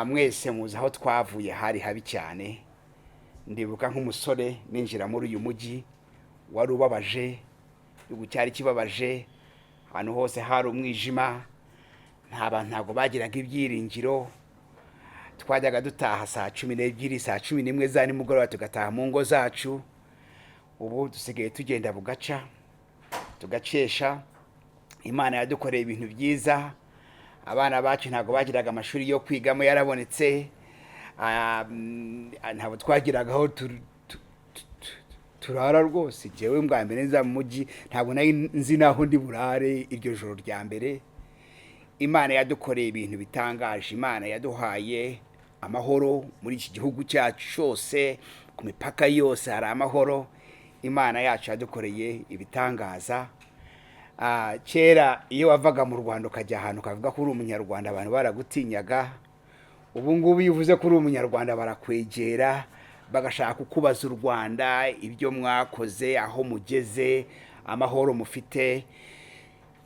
Mwese muzi aho twavuye, hari habi cyane. Ndibuka nk'umusore ninjira muri uyu mujyi wari ubabaje, igihugu cyari kibabaje, ahantu hose hari umwijima, nta bantu, ntabwo bagiraga ibyiringiro. Twajyaga dutaha saa 12, saa 11 za nimugoroba, tugataha mu ngo zacu. Ubu dusigaye tugenda bugaca tugakesha. Imana yadukoreye ibintu byiza. Abana bacu ntabwo bagiraga amashuri yo kwigamo, yarabonetse. Ntabwo twagiraga aho turara rwose. Njyewe bwa mbere nza mu mujyi ntabwo nari nzi n'aho ndi burare iryo joro rya mbere. Imana yadukoreye ibintu bitangaje. Imana yaduhaye amahoro muri iki gihugu cyacu cyose, ku mipaka yose hari amahoro. Imana yacu yadukoreye ibitangaza. Kera iyo wavaga mu Rwanda ukajya ahantu ukavuga ko uri Umunyarwanda, abantu baragutinyaga. Ubu ngubu iyo uvuze ko uri Umunyarwanda barakwegera, bagashaka kukubaza u Rwanda, ibyo mwakoze, aho mugeze, amahoro mufite.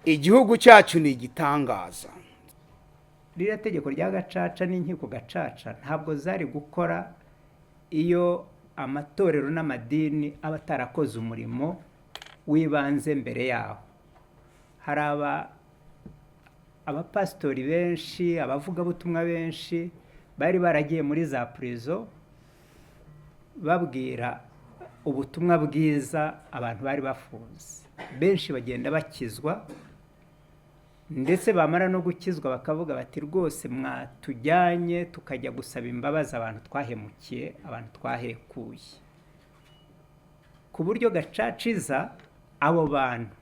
Igihugu cyacu ni igitangaza. Ririya tegeko rya Gacaca n'inkiko Gacaca ntabwo zari gukora iyo amatorero n'amadini aba atarakoze umurimo w'ibanze mbere yaho. Hari abapasitori benshi, abavugabutumwa benshi bari baragiye muri za purizo babwira ubutumwa bwiza abantu bari bafunze, benshi bagenda bakizwa, ndetse bamara no gukizwa bakavuga bati: "Rwose mwatujyanye tukajya gusaba imbabazi abantu twahemukiye, abantu twahekuye." Ku buryo Gacaca iza, abo bantu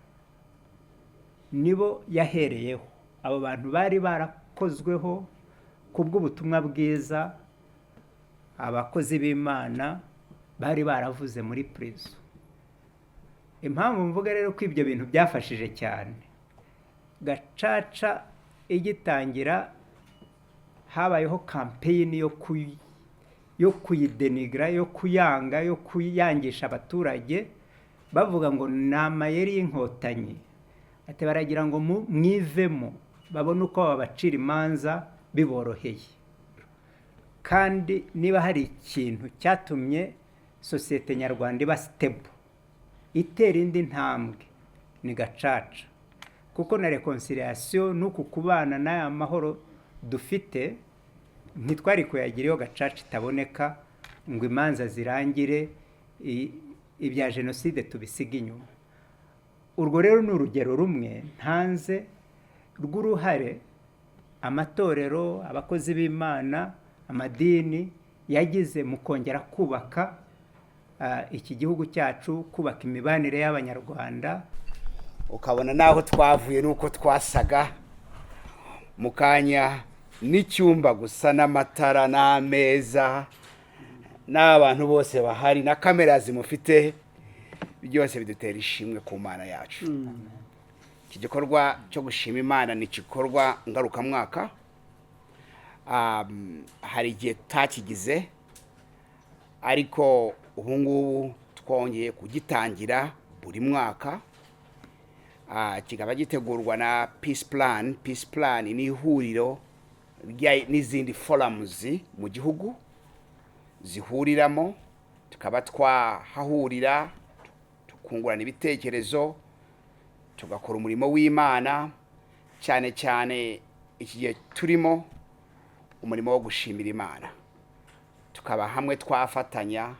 nibo yahereyeho, abo bantu bari barakozweho kubw'ubutumwa bwiza abakozi b'Imana bari baravuze muri prison. Impamvu mvuga rero ko ibyo bintu byafashije cyane, Gacaca igitangira habayeho campaign yo kuyidenigra, yo kuyanga, yo kuyangisha abaturage, bavuga ngo ni amayeri y'Inkotanyi, ati baragira ngo mwivemo babone uko babacira imanza biboroheye. Kandi niba hari ikintu cyatumye sosiyete nyarwanda iba stable, itera indi ntambwe, ni Gacaca, kuko na réconciliation n'uku kubana n'aya mahoro dufite ntitwari kuyagira iyo Gacaca itaboneka ngo imanza zirangire, ibya jenoside tubisige inyuma. Urwo rero ni urugero rumwe ntanze rw'uruhare amatorero, abakozi b'Imana, amadini yagize mu kongera kubaka iki gihugu cyacu, kubaka imibanire y'Abanyarwanda. Ukabona n'aho twavuye n'uko twasaga mu kanya, n'icyumba gusa n'amatara n'ameza n'abantu bose bahari na kamera zimufite, byose bidutera ishimwe ku Mana yacu. Iki gikorwa cyo gushima Imana ni igikorwa ngarukamwaka. Hari igihe tutakigize, ariko ubu ngubu twongeye kugitangira buri mwaka. Kikaba gitegurwa na Peace Plan. Peace Plan ni ihuriro n'izindi forums mu gihugu zihuriramo, tukaba twahahurira tukungurana ibitekerezo, tugakora umurimo w'Imana, cyane cyane iki gihe turimo umurimo wo gushimira Imana, tukaba hamwe twafatanya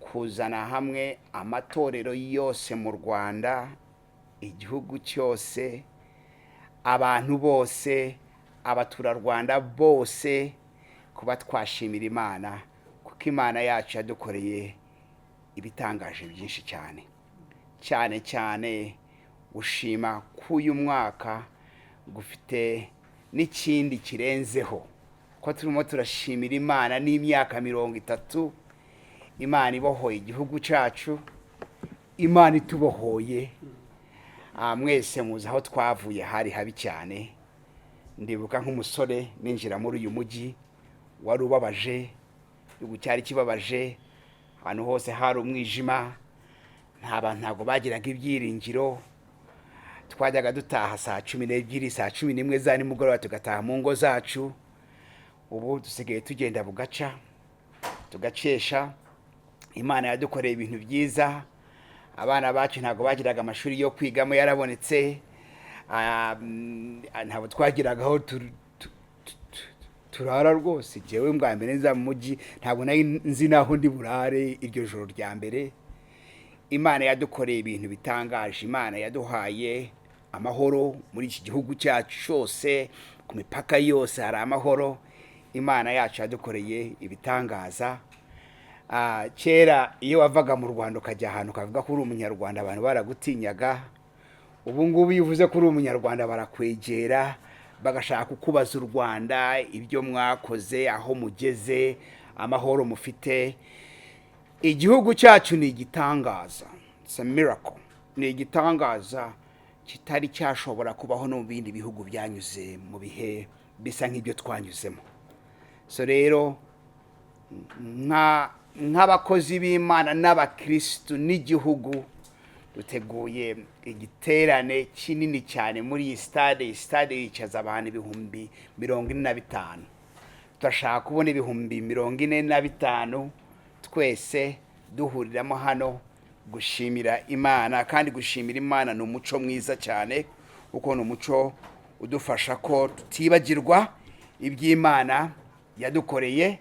kuzana hamwe amatorero yose mu Rwanda, igihugu cyose, abantu bose, abaturarwanda bose, kuba twashimira Imana, kuko Imana yacu yadukoreye ibitangaje byinshi cyane. Cyane cyane gushima k'uyu mwaka gufite n'ikindi kirenzeho, ko turimo turashimira Imana n'imyaka 30 Imana ibohoye igihugu cyacu, Imana itubohoye. Mwese muzi aho twavuye, hari habi cyane. Ndibuka nk'umusore ninjira muri uyu mujyi wari ubabaje, igihugu cyari kibabaje, ahantu hose hari umwijima, nta bantu, ntabwo bagiraga ibyiringiro. Twajyaga dutaha saa 12, saa 11 za nimugoroba, tugataha mu ngo zacu. Ubu dusigaye tugenda bugaca tugakesha. Imana yadukoreye ibintu byiza. Abana bacu ntabwo bagiraga amashuri yo kwigamo, yarabonetse. Ntabwo twagiraga aho turara rwose. Jyewe bwa mbere nza mu mujyi, ntabwo nari nzi n'aho ndi burare iryo joro rya mbere. Imana yadukoreye ibintu bitangaje. Imana yaduhaye amahoro muri iki gihugu cyacu cyose, ku mipaka yose hari amahoro. Imana yacu yadukoreye ibitangaza. Kera iyo wavaga mu Rwanda ukajya ahantu ukavuga ko uri Umunyarwanda, abantu baragutinyaga. Ubu ngubu iyo uvuze ko uri Umunyarwanda, barakwegera bagashaka kukubaza u Rwanda, ibyo mwakoze, aho mugeze, amahoro mufite. Igihugu cyacu ni igitangaza. It's a miracle. Ni igitangaza kitari cyashobora kubaho no mu bindi bihugu byanyuze mu bihe bisa nk'ibyo twanyuzemo. So rero, nk'abakozi b'Imana n'abakirisitu n'igihugu, duteguye igiterane kinini cyane muri iyi stade. Iyi stade yicaza abantu 45,000. Turashaka kubona 45,000 twese duhuriramo hano gushimira Imana. Kandi gushimira Imana ni umuco mwiza cyane, kuko ni umuco udufasha ko tutibagirwa iby'Imana yadukoreye,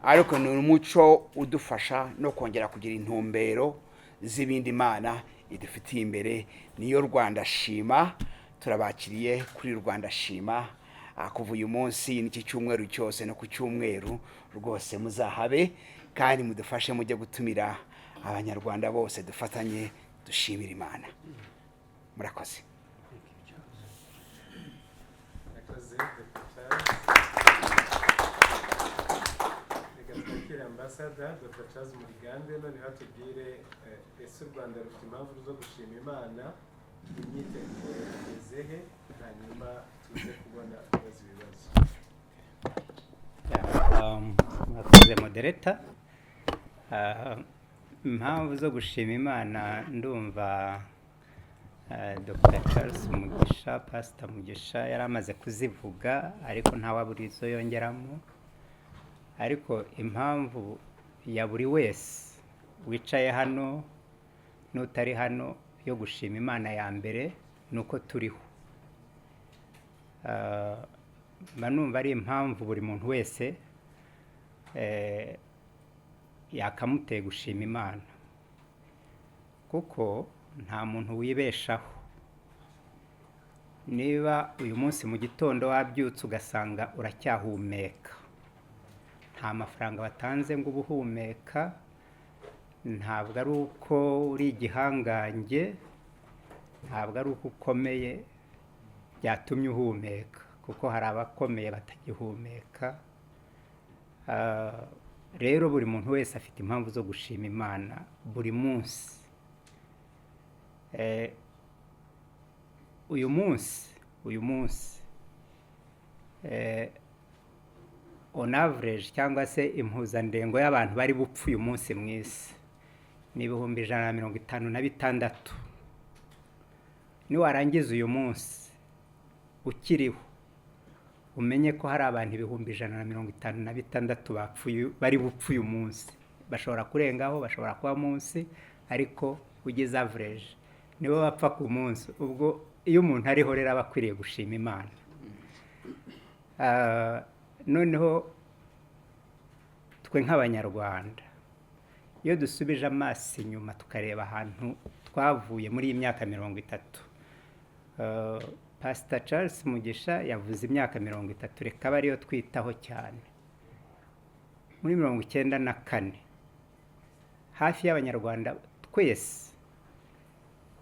ariko ni umuco udufasha no kongera kugira intumbero z'ibindi Imana idufitiye imbere. Niyo Rwanda Shima. Turabakiriye kuri Rwanda Shima. Kuva uyu munsi n'iki cyumweru cyose no ku cyumweru rwose muzahabe, kandi mudufashe mujye gutumira Abanyarwanda bose, dufatanye dushimira Imana. Murakoze. Murakoze, Dr Charles. Reka twakire Ambassador Dr Charles Murigande, noneho atubwire ese u Rwanda rufite impamvu zo gushima Imana, imyiteguro igeze he, hanyuma tuze kubona kubaza ibibazo. Mwakoze, moderator. Impamvu zo gushima Imana, ndumva Dr Charles Mugisha, Pastor Mugisha, yari amaze kuzivuga, ariko ntawabura izo yongeramo. Ariko impamvu ya buri wese wicaye hano n'utari hano yo gushima Imana ya mbere ni uko turiho. Mba numva ari impamvu buri muntu wese yakamuteye gushima Imana, kuko nta muntu wibeshaho. Niba uyu munsi mu gitondo wabyutse ugasanga uracyahumeka, nta mafaranga watanze ngo ube uhumeka, ntabwo ari uko uri igihangange, ntabwo ari uko ukomeye byatumye uhumeka, kuko hari abakomeye batagihumeka. Rero buri muntu wese afite impamvu zo gushima Imana buri munsi. Uyu munsi on average, cyangwa se impuzandengo y'abantu bari bupfe uyu munsi mu isi ni 156,000. Niwarangiza uyu munsi ukiriho, umenye ko hari abantu 156,000 bapfuye, bari bupfe uyu munsi. Bashobora kurengaho, bashobora kuba munsi, ariko ugize average nibo bapfa ku munsi. Ubwo iyo umuntu ariho rero aba akwiriye gushima Imana. Noneho twe nk'Abanyarwanda, iyo dusubije amaso inyuma tukareba ahantu twavuye muri iyi myaka 30, Pastor Charles Mugisha yavuze imyaka 30, reka abe ariyo twitaho cyane. Muri 94, hafi y'Abanyarwanda twese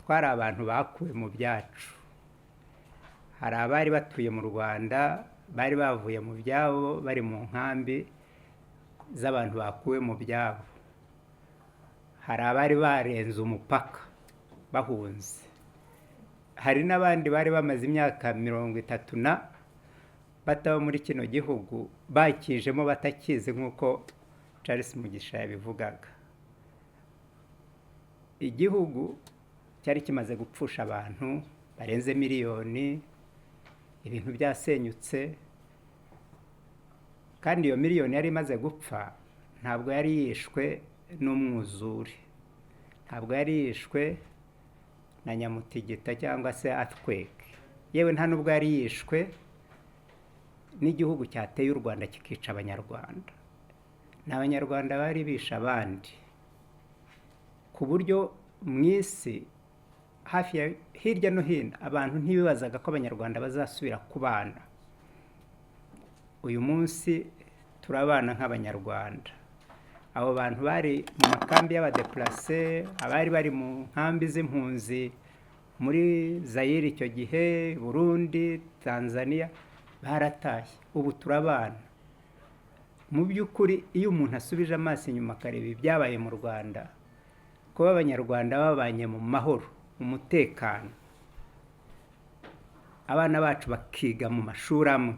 twari abantu bakuwe mu byacu. Hari abari batuye mu Rwanda bari bavuye mu byabo, bari mu nkambi z'abantu bakuwe mu byabo. Hari abari barenze umupaka bahunze. Hari n'abandi bari bamaze imyaka 30 na bataba muri kino gihugu, bakijemo batakizi, nk'uko Charles Mugisha yabivugaga. Igihugu cyari kimaze gupfusha abantu barenze miliyoni, ibintu byasenyutse. Kandi iyo miliyoni yari imaze gupfa ntabwo yari yishwe n'umwuzure, ntabwo yari yishwe na nyamutigita cyangwa se earthquake, yewe nta nubwo yari yishwe n'igihugu cyateye u Rwanda kikica Abanyarwanda. Ni Abanyarwanda bari bishe abandi, ku buryo mu isi hafi ya hirya no hino abantu ntibibazaga ko Abanyarwanda bazasubira kubana. Uyu munsi turabana nk'Abanyarwanda. Abo bantu bari mu makambi y'abadeplase, abari bari mu nkambi z'impunzi muri Zayire icyo gihe, Burundi, Tanzania, baratashye, ubu turabana. Mu by'ukuri iyo umuntu asubije amaso inyuma akareba ibyabaye mu Rwanda, kuba Abanyarwanda babanye mu mahoro, mu mutekano, abana bacu bakiga mu mashuri amwe,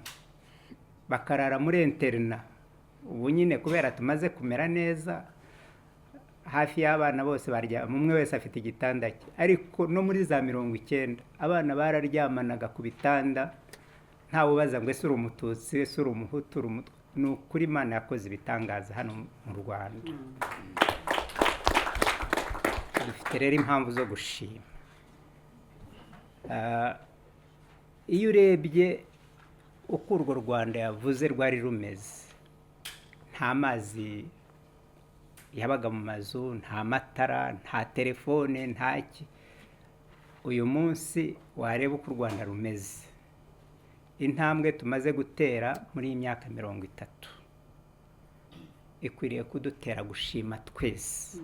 bakarara muri interina. Ubu nyine kubera tumaze kumera neza, hafi y'abana bose baryama, umwe wese afite igitanda cye. Ariko no muri za 90 abana bararyamanaga ku bitanda, ntawe ubaza ngo ese uri Umututsi, ese uri Umuhutu, uri Umutwa. Ni ukuri Imana yakoze ibitangaza hano mu Rwanda. Dufite rero impamvu zo gushima. Iyo urebye uko urwo Rwanda yavuze rwari rumeze, nta mazi yabaga mu mazu, nta matara, nta telefone, nta ki. Uyu munsi wareba uko u Rwanda rumeze, intambwe tumaze gutera muri iyi myaka 30 ikwiriye kudutera gushima twese.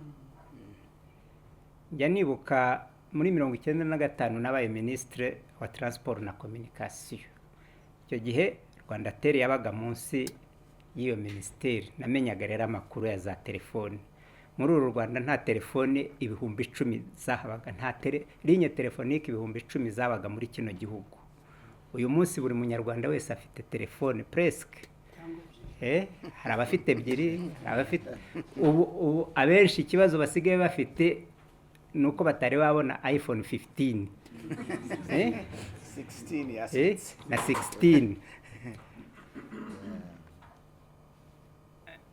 Njya nibuka muri 95 nabaye minisitire wa transport na communication. Icyo gihe Rwandatel yabaga munsi y'iyo minisiteri. Namenyaga rero amakuru ya za telefone. Muri uru Rwanda nta telefone 10,000 zahabaga, nta ligne téléphonique 10,000 zabaga muri kino gihugu. Uyu munsi buri munyarwanda wese afite telefone presque. Hari abafite ebyiri, hari abafite ubu abenshi ikibazo basigaye bafite ni uko batari babona iPhone 15. 16 yasohotse. Na 16.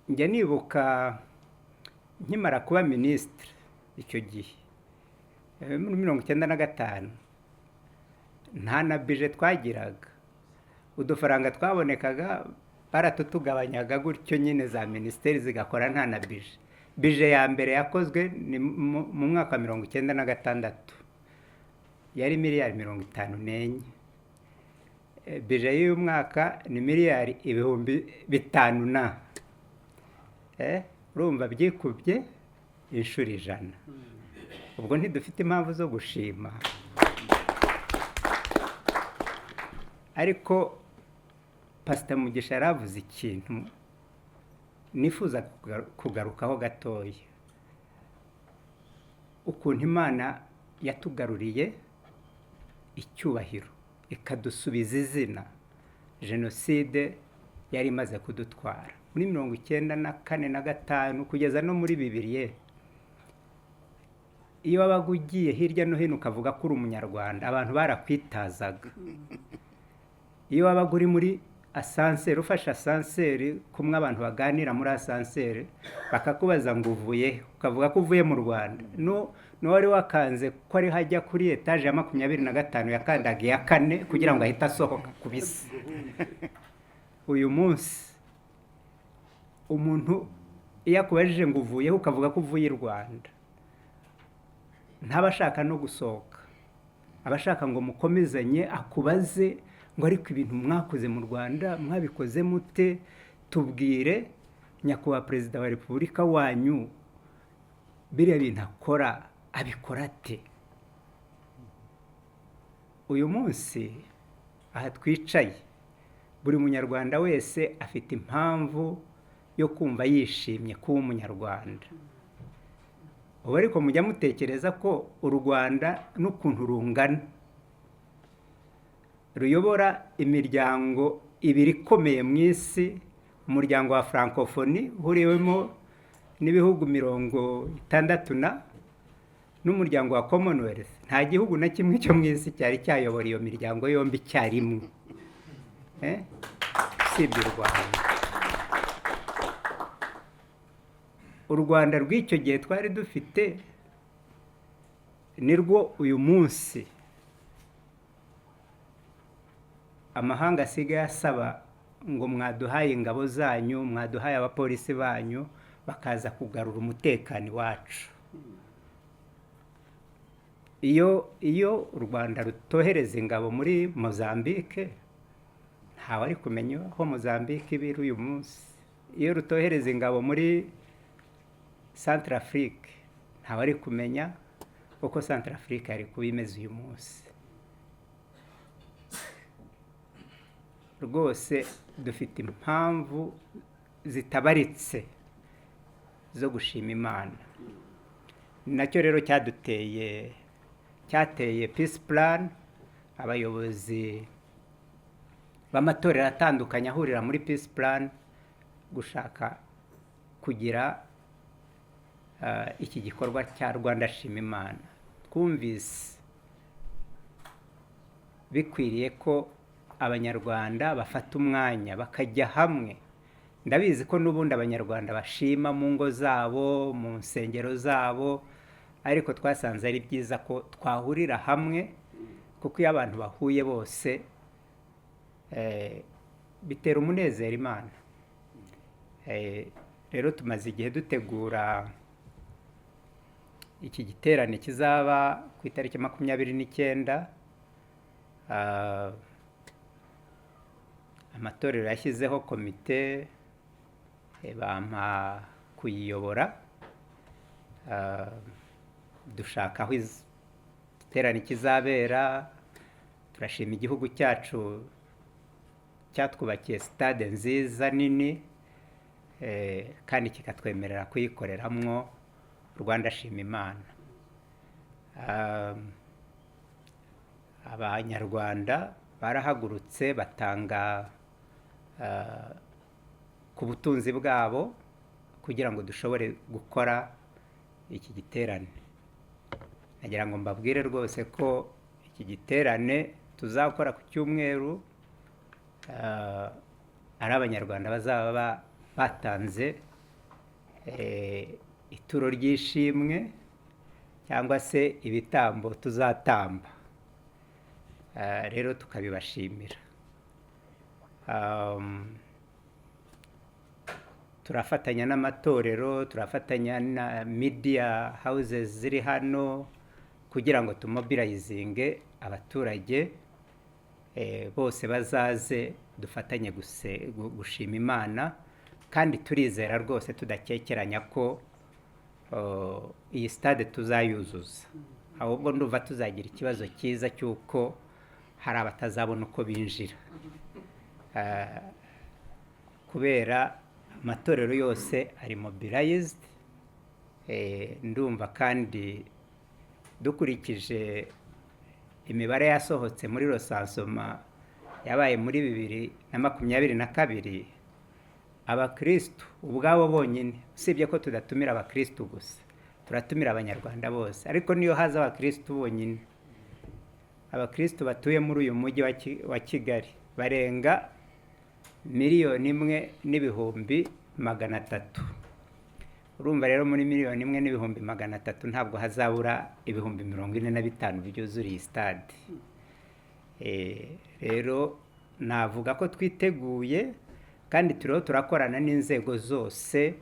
Njya nibuka nkimara kuba minisitiri icyo gihe, muri 95, nta na budget twagiraga. Udufaranga twabonekaga baratutugabanyaga gutyo nyine, za minisiteri zigakora nta na budget. Budget ya mbere yakozwe ni mu mwaka wa 96, yari miliyari 54. Budget y'uyu mwaka ni miliyari 5000 na. Urumva byikubye inshuro 100. Ubwo ntidufite impamvu zo gushima. Ariko Pastor Mugisha yaravuze ikintu nifuza kugarukaho gatoya, ukuntu Imana yatugaruriye icyubahiro ikadusubiza izina jenoside yari imaze kudutwara muri 94 na 5 kugeza no muri 2000. Iyo wabaga ugiye hirya no hino ukavuga ko uri Umunyarwanda, abantu barakwitazaga. Iyo wabaga uri muri asanseri, ufashe asanseri kumwe abantu baganira muri asanseri, bakakubaza ngo uvuye, ukavuga ko uvuye mu Rwanda. N'uwari wakanze ko ari hajya kuri etaje ya 25 yakandaga iya 4 kugira ngo ahite asohoka ku bisi. Uyu munsi umuntu iyo akubajije ngo uvuye, ukavuga ko uvuye i Rwanda, ntaba ashaka no gusohoka, aba ashaka ngo mukomezanye, akubaze ngo ariko ibintu mwakoze mu Rwanda mwabikoze mute, tubwire nyakubahwa perezida wa repubulika wanyu biriya bintu akora abikora ate. Uyu munsi aha twicaye buri munyarwanda wese afite impamvu yo kumva yishimye kuba Umunyarwanda. Ubu ariko mujya mutekereza ko u Rwanda n'ukuntu rungana, ruyobora imiryango ibiri ikomeye mu isi, umuryango wa Francophonie uhuriwemo n'ibihugu 60 na n'umuryango wa Commonwealth. Nta gihugu na kimwe cyo mu isi cyari cyayobora iyo miryango yombi icyarimwe, usibye u Rwanda. U Rwanda rw'icyo gihe twari dufite nirwo uyu munsi amahanga asigaye asaba ngo mwaduhaye ingabo zanyu, mwaduhaye abapolisi banyu, bakaza kugarura umutekano iwacu. Iyo u Rwanda rutohereza ingabo muri Mozambique, ntawe ari kumenya aho Mozambique ibiri uyu munsi. Iyo rutohereza ingabo muri Centrafrique, ntawe ari kumenya uko Centrafrique yari kuba imeze uyu munsi. Rwose dufite impamvu zitabaritse zo gushima Imana. Nacyo rero cyateye peace plan, abayobozi b'amatorero atandukanye ahurira muri peace plan gushaka kugira iki gikorwa cya Rwanda Shima Imana. Twumvise bikwiriye ko Abanyarwanda bafata umwanya bakajya hamwe. Ndabizi ko n'ubundi Abanyarwanda bashima mu ngo zabo, mu nsengero zabo, ariko twasanze ari byiza ko twahurira hamwe, kuko iyo abantu bahuye bose bitera umunezero Imana. Rero tumaze igihe dutegura iki giterane kizaba ku itariki 29. Amatorero yashyizeho komite, bampa kuyiyobora. Dushaka aho igiterane kizabera. Turashima igihugu cyacu cyatwubakiye sitade nziza nini, kandi kikatwemerera kuyikoreramwo Rwanda Shima Imana. Abanyarwanda barahagurutse batanga ku butunzi bwabo kugira ngo dushobore gukora iki giterane. Nagira ngo mbabwire rwose ko iki giterane tuzakora ku cyumweru, ari Abanyarwanda bazaba batanze ituro ry'ishimwe cyangwa se ibitambo tuzatamba. Rero tukabibashimira. Turafatanya n'amatorero, turafatanya na media houses ziri hano kugira ngo tumobilizinge abaturage, bose bazaze dufatanye gushima Imana, kandi turizera rwose tudakekeranya ko iyi stade tuzayuzuza. Ahubwo ndumva tuzagira ikibazo cyiza cy'uko hari abatazabona uko binjira, kubera amatorero yose ari mobilized. Ndumva kandi dukurikije imibare yasohotse muri rosansoma yabaye muri 2022, abakristu ubwabo bonyine, usibye ko tudatumira abakristu gusa, turatumira Abanyarwanda bose, ariko niyo haza abakristu bonyine, abakristu batuye muri uyu mujyi wa Kigali barenga 1,300,000. Urumva rero muri 1,300,000 ntabwo hazabura 45,000 byuzuriye stade. Rero navuga ko twiteguye kandi turiho turakorana n'inzego zose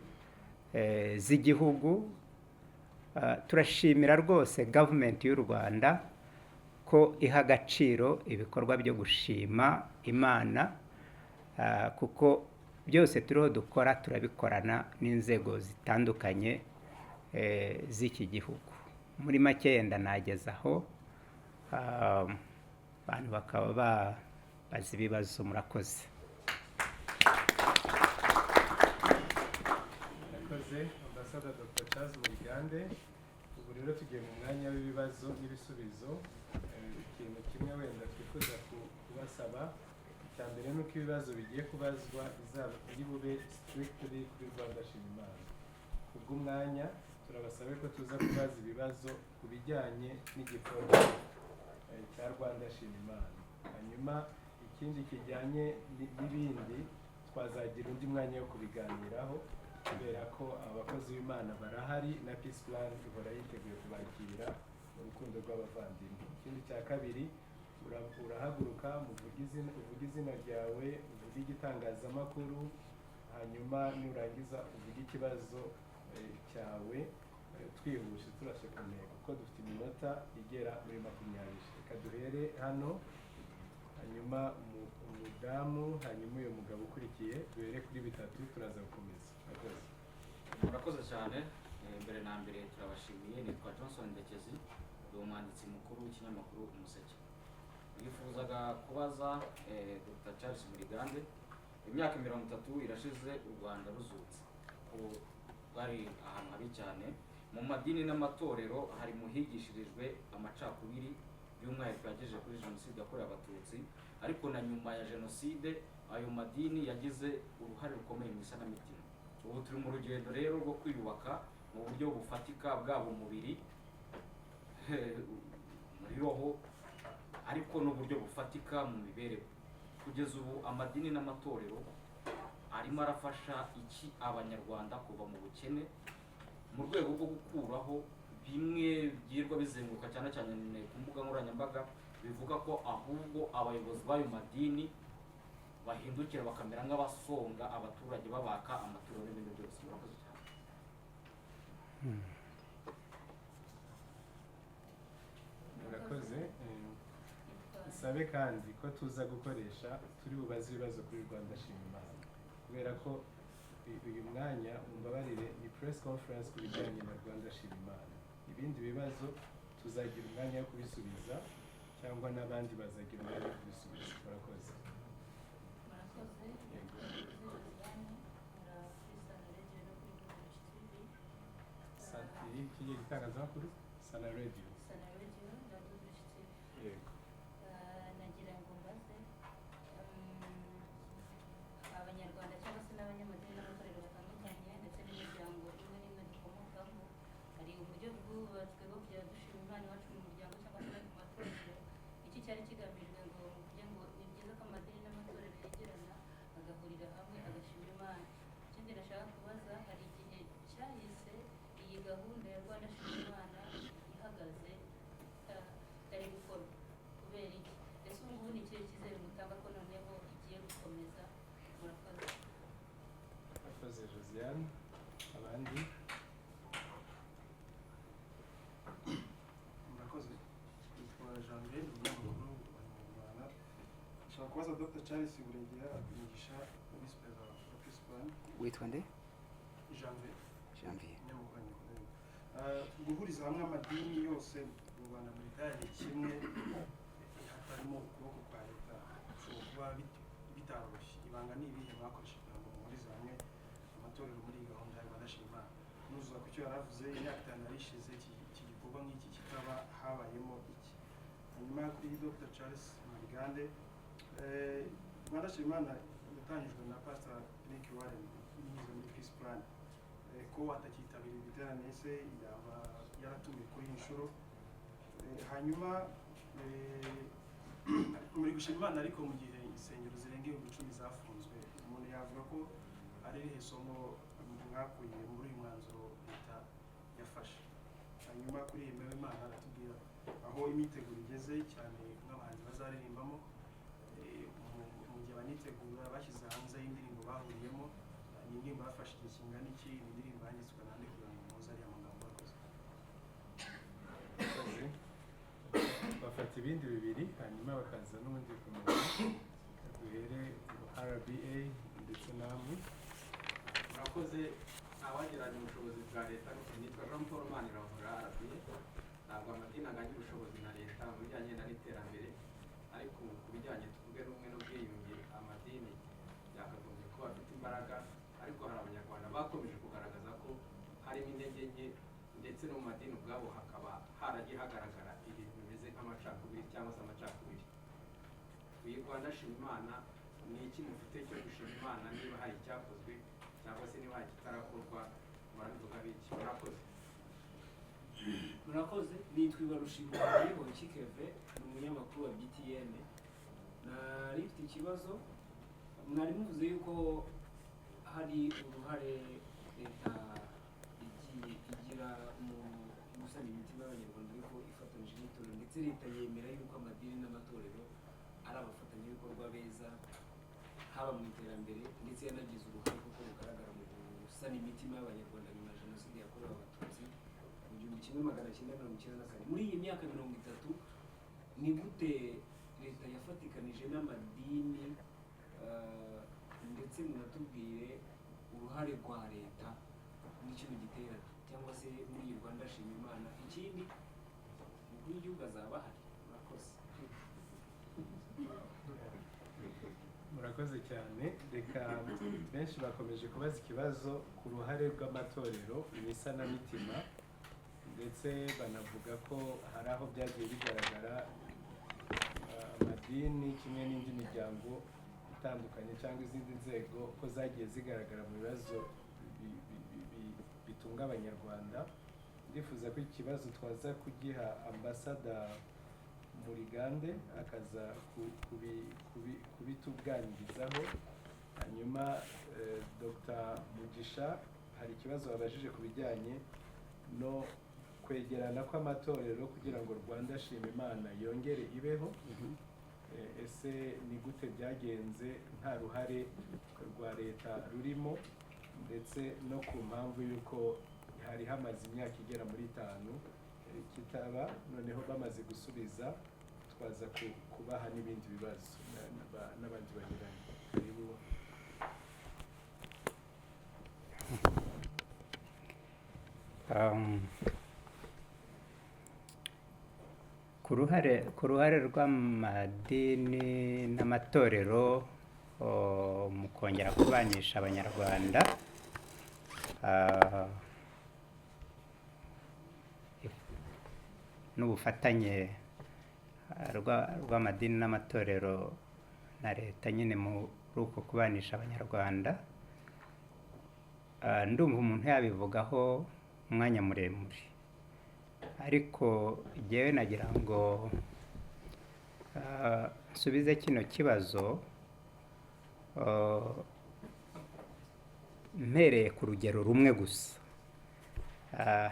z'igihugu. Turashimira rwose gavumenti y'u Rwanda ko iha agaciro ibikorwa byo gushima Imana, kuko byose turiho dukora turabikorana n'inzego zitandukanye z'iki gihugu. Muri make yenda nageza aho, abantu bakaba babaza ibibazo. Murakoze. Murakoze Ambassador Dr. Charles Murigande. Ubu rero tugiye mu mwanya w'ibibazo n'ibisubizo. Ikintu kimwe wenda twifuza kubasaba, icya mbere ni uko ibibazo bigiye kubazwa bizaba biri bube strictly kuri Rwanda Shima Imana. Kubw'umwanya turabasabe ko tuza kubaza ibibazo ku bijyanye n'igikorwa cya Rwanda Shima Imana. Hanyuma ikindi kijyanye n'ibindi twazagira undi mwanya wo kubiganiraho. Kubera ko abakozi b'Imana barahari, na Peace Plan ihora yiteguye kubakira mu rukundo rw'abavandimwe. Ikindi cya kabiri, urahaguruka uvuge izina ryawe, uvuge igitangazamakuru, hanyuma nurangiza uvuge ikibazo cyawe, twihuse turashe ku ntego kuko dufite iminota igera muri 20. Reka duhere hano, hanyuma umudamu, hanyuma uyu mugabo ukurikiye. Duhere kuri bitatu, turaza gukomeza. Murakoze. Murakoze cyane. Mbere na mbere turabashimiye. Nitwa Johnson Ndekezi, ndi umwanditsi mukuru w'ikinyamakuru Umuseke. Nifuzaga kubaza Dr Charles Murigande: imyaka 30 irashize u Rwanda ruzutse, ko rwari ahantu habi cyane mu madini n'amatorero, hari mu higishirijwe amacakubiri, by'umwihariko yagejeje kuri Jenoside yakorewe Abatutsi. Ariko na nyuma ya Jenoside ayo madini yagize uruhare rukomeye mu isanamitima. Ubu turi mu rugendo rero rwo kwiyubaka mu buryo bufatika, bwaba umubiri, muri roho, ariko n'uburyo bufatika mu mibereho. Kugeza ubu amadini n'amatorero arimo arafasha iki Abanyarwanda kuva mu bukene, mu rwego rwo gukuraho bimwe byirwa bizenguruka cyane cyane ku mbuga nkoranyambaga, bivuga ko ahubwo abayobozi b'ayo madini bahindukira bakamera nk'abasonga abaturage, babaka amaturo n'ibindi byose? Murakoze cyane. Murakoze. Sabe kandi ko tuza gukoresha, turi bubaze ibibazo kuri Rwanda Shima Imana, kubera ko uyu mwanya, mumbabarire, ni press conference ku bijyanye na Rwanda Shima Imana. Ibindi bibazo tuzagira umwanya wo kubisubiza, cyangwa n'abandi bazagira umwanya wo kubisubiza. Murakoze. Murakoze. Yego. Josiane, nkora kuri Sana Radio no kuri Village TV. Iki gitangazamakuru Sana Radio? Sana Radio na Village TV. Yego. Nagira ngo mbaze Abanyarwanda cyangwa se n'abanyamadini n'amatorero batandukanye, ndetse n'imiryango imwe n'imwe dukomokamo, hari uburyo bwubatswe bwo kujya dushima Imana iwacu mu muryango cyangwa se mu matorero. Iki cyari kigamijwe ngo muvuge ngo ni byiza ko amadini n'amatorero yegerana, agahurira hamwe, agashima Imana. Ikindi nashaka kubaza, hari igihe cyahise iyi gahunda ya Rwanda Shima Imana ihagaze, itari gukorwa, kubera iki? Ese ubu ngubu ni ikihe cyizere mutanga ko noneho igiye gukomeza? Murakoze. Murakoze, Josiane. Abandi? Murakoze. Nitwa Janvier, ni umunyamakuru wa Inyarwanda. Nshaka kubaza Dr Charles Buregeya Mugisha, visi perezida wa Peace Plan. Witwa nde? Janvier. Janvier. Umunyamakuru wa Inyarwanda. Guhuriza hamwe amadini yose mu Rwanda muri gare kimwe, hatarimo ukuboko kwa leta, bishobora kuba bitaroroshye. Ibanga ni ibihe mwakoresheje kugira ngo muhurize hamwe amatorero muri iyi gahunda ya Rwanda Shima Imana? Nuzuza ku cyo yaravuze, imyaka 5 yari ishize iki gikorwa nk'iki kitaba, habayemo iki? Hanyuma kuri Dr Charles Murigande, Rwanda Shima Imana yatangijwe na Pastor Rick Warren binyuze muri Peace Plan. Ko atakitabira ibiterane, se yaba yaratumiwe kuri iyi nshuro? Hanyuma muri gushima Imana, ariko mu gihe insengero zirenga 10,000 zafunzwe, umuntu yavuga ko ari irihe somo mwakuye muri uyu mwanzuro leta yafashe? Hanyuma kuri iyi mbeho, Imana aratubwira aho imyiteguro igeze, cyane nk'abahanzi bazaririmbamo. Mu gihe banitegura, bashyize hanze indirimbo bahuriyemo. Ni indirimbo bafashe igihe kingana iki? Ni indirimbo yanditswe nande kugira ngo muze ariya magambo bakoze? Murakoze. Bafata ibindi bibiri, hanyuma bakaza n'ubundi gukomeza. Duhere RBA ndetse namwe. Murakoze. Ntawagereranya ubushobozi bwa leta. Nitwa Jean Paul Manirahora, RBA. Ntabwo amadini anganya ubushobozi na leta mu bijyanye n'iterambere, ariko ku bijyanye, tuvuge, n'ubumwe n'ubwiyunge, amadini yakagombye kuba afite imbaraga. Ariko hari Abanyarwanda bakomeje kugaragaza ko harimo intege nke, ndetse no mu madini ubwabo hakaba haragiye hagaragara ibintu bimeze nk'amacakubiri cyangwa se amacakubiri. Iyi Rwanda Shima Imana, ni iki mufite cyo gushima Imana, niba hari icyakozwe cyangwa se niba hari ikitarakorwa, murabivuga biki? Murakoze. Murakoze. Nitwa Ibarushimwe Keve, ni umunyamakuru wa BTN. Nari mfite ikibazo. Mwari muvuze yuko hari uruhare Leta igiye igira mu gusana imitima y'Abanyarwanda, ariko ifatanyije n'itorero, ndetse leta yemera yuko amadini n'amatorero ari abafatanyabikorwa beza, haba mu iterambere, ndetse yanagize uruhare kuko rugaragara mu gusana imitima y'Abanyarwanda nyuma ya Jenoside yakorewe Abatutsi mu 1994. Muri iyi myaka 30, ni gute leta yafatikanije n'amadini, ndetse munatubwire uruhare rwa leta muri kino giterane cyangwa se muri iyi Rwanda Shima Imana? Ikindi, umukuru w'igihugu azaba ahari? Murakoze. Murakoze cyane. Reka benshi bakomeje kubaza ikibazo ku ruhare rw'amatorero mu isanamitima, ndetse banavuga ko hari aho byagiye bigaragara amadini kimwe n'indi miryango itandukanye cyangwa izindi nzego ko zagiye zigaragara mu bibazo bitunga Abanyarwanda. Ndifuza ko iki kibazo twaza kugiha Ambasada Murigande, akaza kubituganirizaho. Hanyuma Dr Mugisha, hari ikibazo babajije ku bijyanye no kwegerana kw'amatorero kugira ngo Rwanda Shima Imana yongere ibeho. Ese ni gute byagenze nta ruhare rwa leta rurimo, ndetse no ku mpamvu y'uko hari hamaze imyaka igera muri 5 kitaba? Noneho bamaze gusubiza, twaza kubaha n'ibindi bibazo n'abandi banyuranye. Karibu. Ku ruhare rw'amadini n'amatorero mu kongera kubanisha Abanyarwanda, n'ubufatanye rw'amadini n'amatorero na leta nyine muri uko kubanisha Abanyarwanda, ndumva umuntu yabivugaho umwanya muremure, ariko jyewe nagira ngo nsubize kino kibazo mpereye ku rugero rumwe gusa.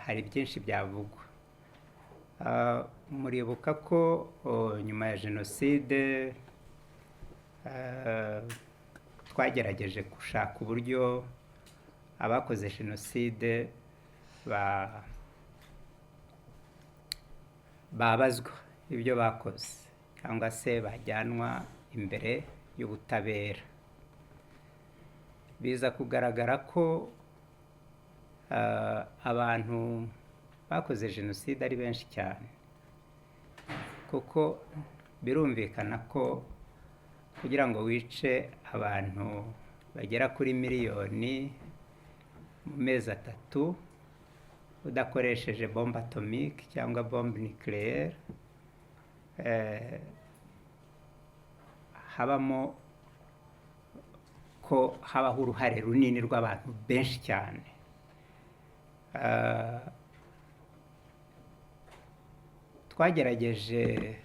Hari byinshi byavugwa. Muribuka ko nyuma ya jenoside twagerageje gushaka uburyo abakoze jenoside babazwa ibyo bakoze cyangwa se bajyanwa imbere y'ubutabera. Biza kugaragara ko abantu bakoze jenoside ari benshi cyane, kuko birumvikana ko kugira ngo wice abantu bagera kuri miliyoni mu mezi 3 udakoresheje bombe atomique cyangwa bombe nucléaire, habamo ko habaho uruhare runini rw'abantu benshi cyane. Twagerageje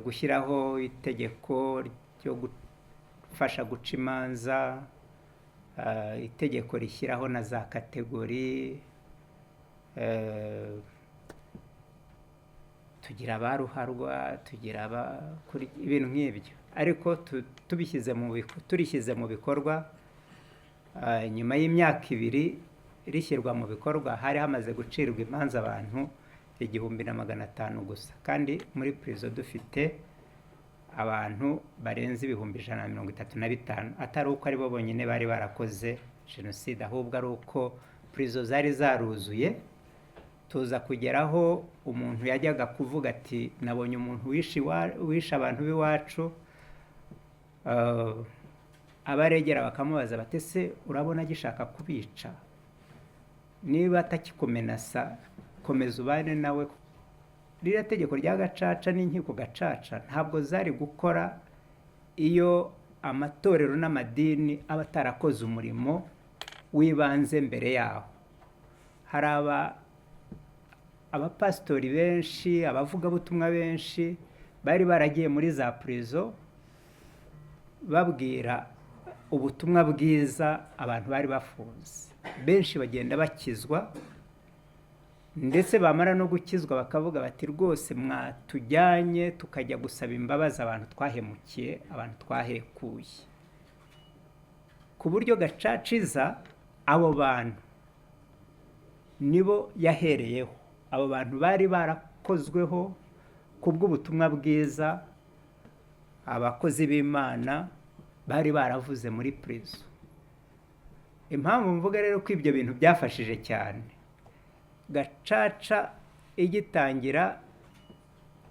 gushyiraho itegeko ryo gufasha guca imanza, itegeko rishyiraho na za kategori, tugira abaruharwa, tugira ibintu nk'ibyo, ariko turishyize mu bikorwa, nyuma y'imyaka 2 rishyirwa mu bikorwa hari hamaze gucirwa imanza abantu 1500 gusa, kandi muri prison dufite abantu barenze 135,000, atari uko aribo bonyine bari barakoze jenoside, ahubwo ari uko prison zari zaruzuye. Tuza kugeraho umuntu yajyaga kuvuga ati nabonye umuntu wishe abantu b'iwacu, abaregera bakamubaza bati ese urabona agishaka kubica? Niba atakikumenasa komeza ubane nawe. Ririya tegeko rya gacaca n'inkiko gacaca ntabwo zari gukora iyo amatorero n'amadini aba atarakoze umurimo w'ibanze mbere yaho. Hari abapasitori benshi, abavugabutumwa benshi bari baragiye muri za prison babwira ubutumwa bwiza abantu bari bafunze, benshi bagenda bakizwa, ndetse bamara no gukizwa bakavuga bati rwose mwatujyanye tukajya gusaba imbabazi abantu twahemukiye, abantu twahekuye. Ku buryo Gacaca iza, abo bantu nibo yahereyeho, abo bantu bari barakozweho kubw'ubutumwa bwiza abakozi b'Imana bari baravuze muri prison. Impamvu mvuga rero ko ibyo bintu byafashije cyane, Gacaca igitangira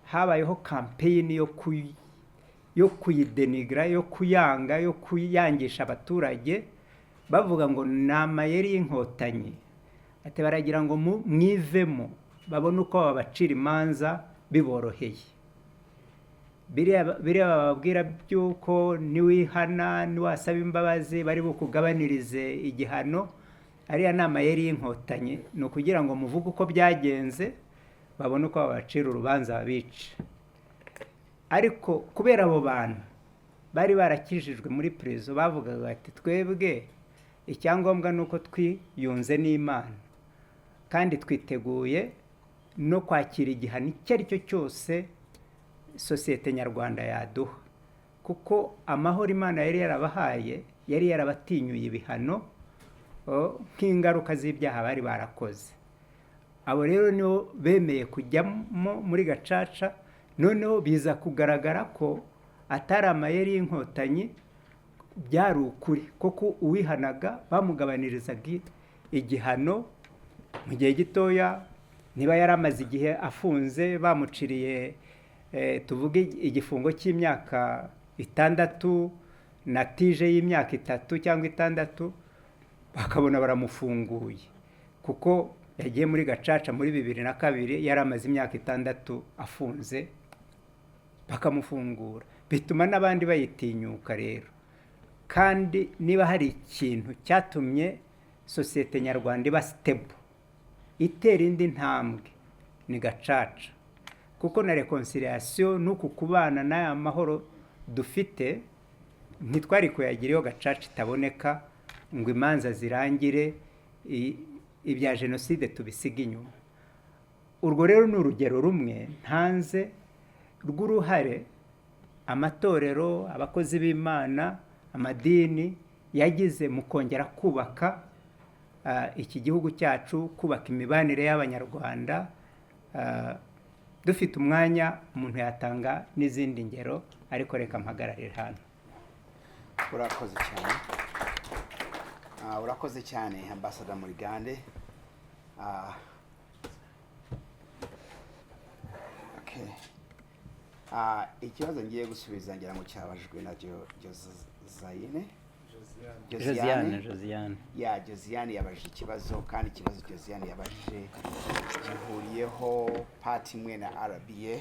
habayeho campaign yo kuyidenigra, yo kuyanga, yo kuyangisha abaturage, bavuga ngo ni amayeri y'Inkotanyi, ati baragira ngo mwivemo babone uko babacira imanza biboroheye. Biriya bababwira by'uko niwihana, niwasaba imbabazi bari bukugabanirize igihano, ariya ni amayeri y'Inkotanyi, ni ukugira ngo muvuge uko byagenze babone uko babacira urubanza babice. Ariko kubera abo bantu bari barakijijwe muri prison, bavugaga bati twebwe icyangombwa ni uko twiyunze n'Imana, kandi twiteguye no kwakira igihano icyo ari cyo cyose sosiyete nyarwanda yaduha, kuko amahoro Imana yari yarabahaye yari yarabatinyuye ibihano nk'ingaruka z'ibyaha bari barakoze. Abo rero nibo bemeye kujyamo muri Gacaca, noneho biza kugaragara ko atari amayeri y'Inkotanyi, byari ukuri kuko uwihanaga bamugabanirizaga igihano mu gihe gitoya. Niba yari amaze igihe afunze bamuciriye tuvuge igifungo cy'imyaka 6 na tije y'imyaka 3 cyangwa 6, bakabona baramufunguye kuko yagiye muri Gacaca muri 2002 yari amaze imyaka 6 afunze, bakamufungura. Bituma n'abandi bayitinyuka rero. Kandi niba hari ikintu cyatumye sosiyete nyarwanda iba stable, itera indi ntambwe, ni Gacaca, kuko na reconciliation n'uku kubana n'aya mahoro dufite ntitwari kuyagira iyo Gacaca itaboneka ngo imanza zirangire, ibya jenoside tubisige inyuma. Urwo rero ni urugero rumwe ntanze rw'uruhare amatorero, abakozi b'Imana, amadini yagize mu kongera kubaka iki gihugu cyacu, kubaka imibanire y'Abanyarwanda. Dufite umwanya umuntu yatanga n'izindi ngero, ariko reka mpagararire hano. Urakoze cyane. Urakoze cyane Ambassador Murigande. Okay. Ikibazo ngiye gusubiza ngira ngo cyabajijwe na Josayine. Josiane, Josiane. Ya, Josiane yabajije ikibazo, kandi ikibazo Josiane yabajije gihuriyeho part imwe na RBA.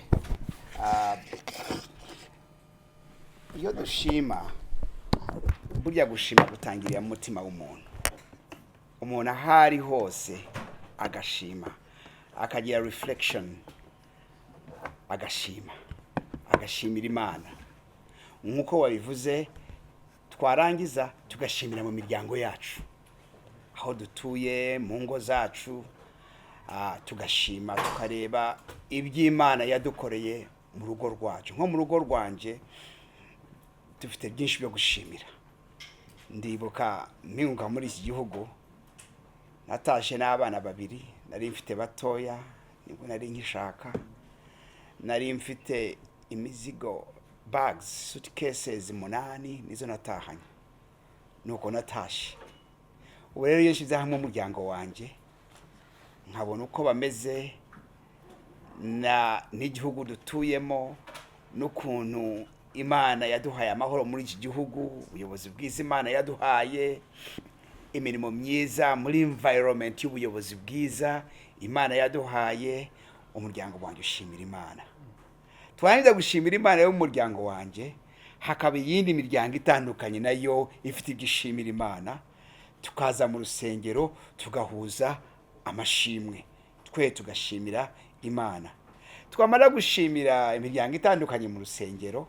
Iyo dushima, burya gushima gutangirira mu mutima w'umuntu. Umuntu aho ari hose agashima, akagira reflection, agashima, agashimira Imana nk'uko wabivuze, twarangiza tugashimira mu miryango yacu, aho dutuye, mu ngo zacu, tugashima, tukareba iby'Imana yadukoreye mu rugo rwacu. Nko mu rugo rwanjye dufite byinshi byo gushimira. Ndibuka mpinguka muri iki gihugu, natashe n'abana babiri nari mfite batoya, nibwo nari nkishaka, nari mfite imizigo, bags, suitcases 8 nizo natahanye, nuko natashe. Ubu rero iyo nshyize hamwe umuryango wanjye, nkabona uko bameze na n'igihugu dutuyemo, n'ukuntu Imana yaduhaye amahoro muri iki gihugu, ubuyobozi bwiza Imana yaduhaye, imirimo myiza muri environment y'ubuyobozi bwiza Imana yaduhaye, umuryango wanjye ushimira Imana. Twarangiza gushimira Imana y'umuryango wanjye, hakaba iyindi miryango itandukanye nayo ifite ibyo ishimira Imana, tukaza mu rusengero tugahuza amashimwe, twe tugashimira Imana. Twamara gushimira imiryango itandukanye mu rusengero,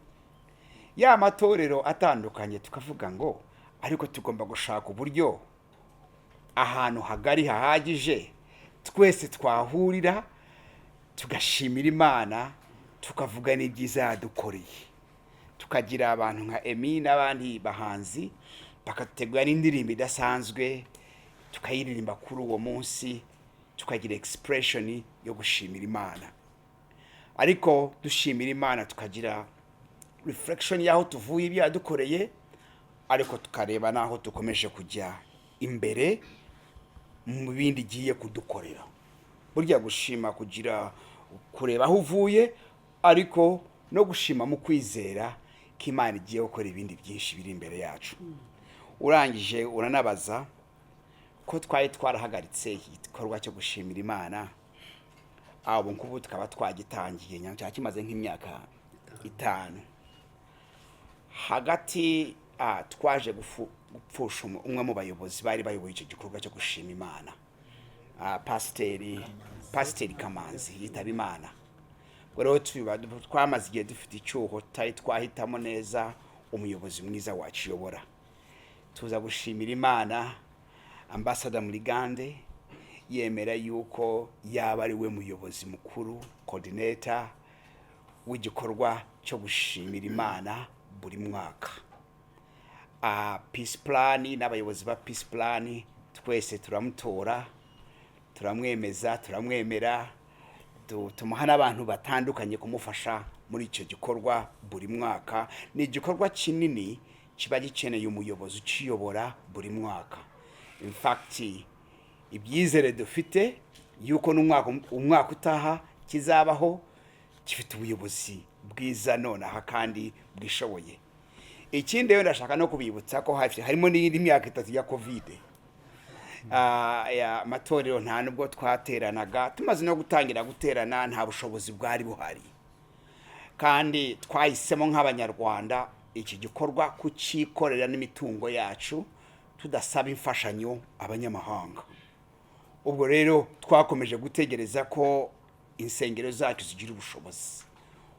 ya matorero atandukanye, tukavuga ngo Ariko tugomba gushaka uburyo ahantu hagari hahagije twese twahurira, tugashimira Imana, tukavuga n'ibyiza yadukoreye, tukagira abantu nka Emi n'abandi bahanzi bakadutegura n'indirimbo idasanzwe, tukayiririmba kuri uwo munsi, tukagira expression yo gushimira Imana. Ariko dushimira Imana, tukagira reflection y'aho tuvuye, ibyo yadukoreye, ariko tukareba n'aho dukomeje kujya imbere mu bindi igiye kudukorera. Burya gushima kugira kureba aho uvuye, ariko no gushima mu kwizera ko Imana igiye gukora ibindi byinshi biri imbere yacu. Urangije uranabaza ko twari twarahagaritse igikorwa cyo gushimira Imana, ubu ngubu tukaba twagitangiye cyaba kimaze nk'imyaka 5. Hagati twaje gupfusha umwe mu bayobozi bari bayoboye icyo gikorwa cyo gushima Imana, Pasiteri Kamanzi yitaba Imana. Ubwo rero twamaze igihe dufite icyuho, tutari twahitamo neza umuyobozi mwiza waciyobora. Tuza gushimira Imana, Ambassador Murigande yemera yuko yaba ari we muyobozi mukuru, coordinator w'igikorwa cyo gushimira Imana buri mwaka. Peace Plan n'abayobozi ba Peace Plan twese turamutora, turamwemeza, turamwemera, tumuha n'abantu batandukanye kumufasha muri icyo gikorwa buri mwaka. Ni igikorwa kinini kiba gikeneye umuyobozi ukiyobora buri mwaka. In fact, ibyizere dufite yuko n'umwaka umwaka utaha kizabaho gifite ubuyobozi bwiza nonaha kandi bwishoboye. Ikindi rero, ndashaka no kubibutsa ko hafi harimo n'iyindi myaka 3 ya COVID. Amatorero nta nubwo twateranaga. Tumaze no gutangira guterana, nta bushobozi bwari buhari, kandi twahisemo nk'Abanyarwanda iki gikorwa kucyikorera n'imitungo yacu, tudasaba imfashanyo abanyamahanga. Ubwo rero twakomeje gutegereza ko insengero zacu zigira ubushobozi.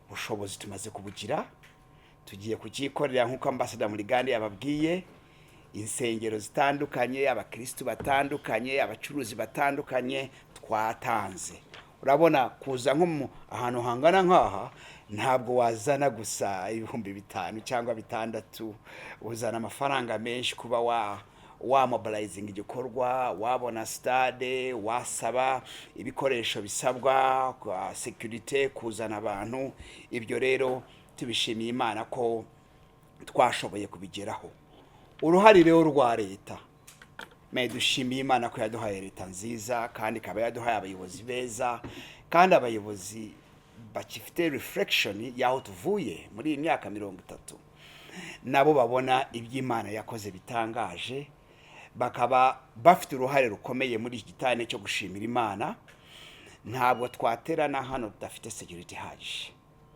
Ubushobozi tumaze kubugira, tugiye kucyikorera nk'uko Ambassador Murigande yababwiye. Insengero zitandukanye, abakirisitu batandukanye, abacuruzi batandukanye twatanze. Urabona kuza nko mu ahantu hangana nk'aha, ntabwo wazana gusa 5000 cyangwa 6000, uzana amafaranga menshi kuba wa mobilizing igikorwa, wabona stade, wasaba ibikoresho bisabwa kwa security, kuzana abantu. Ibyo rero tubishimiye Imana ko twashoboye kubigeraho. Uruhare rero rwa leta, me dushimiye Imana ko yaduhaye leta nziza, kandi ikaba yaduhaye abayobozi beza, kandi abayobozi bakifite reflection y'aho tuvuye muri iyi myaka 30, nabo babona iby'Imana yakoze bitangaje, bakaba bafite uruhare rukomeye muri iki giterane cyo gushimira Imana. Ntabwo twaterana hano tudafite security ihagije,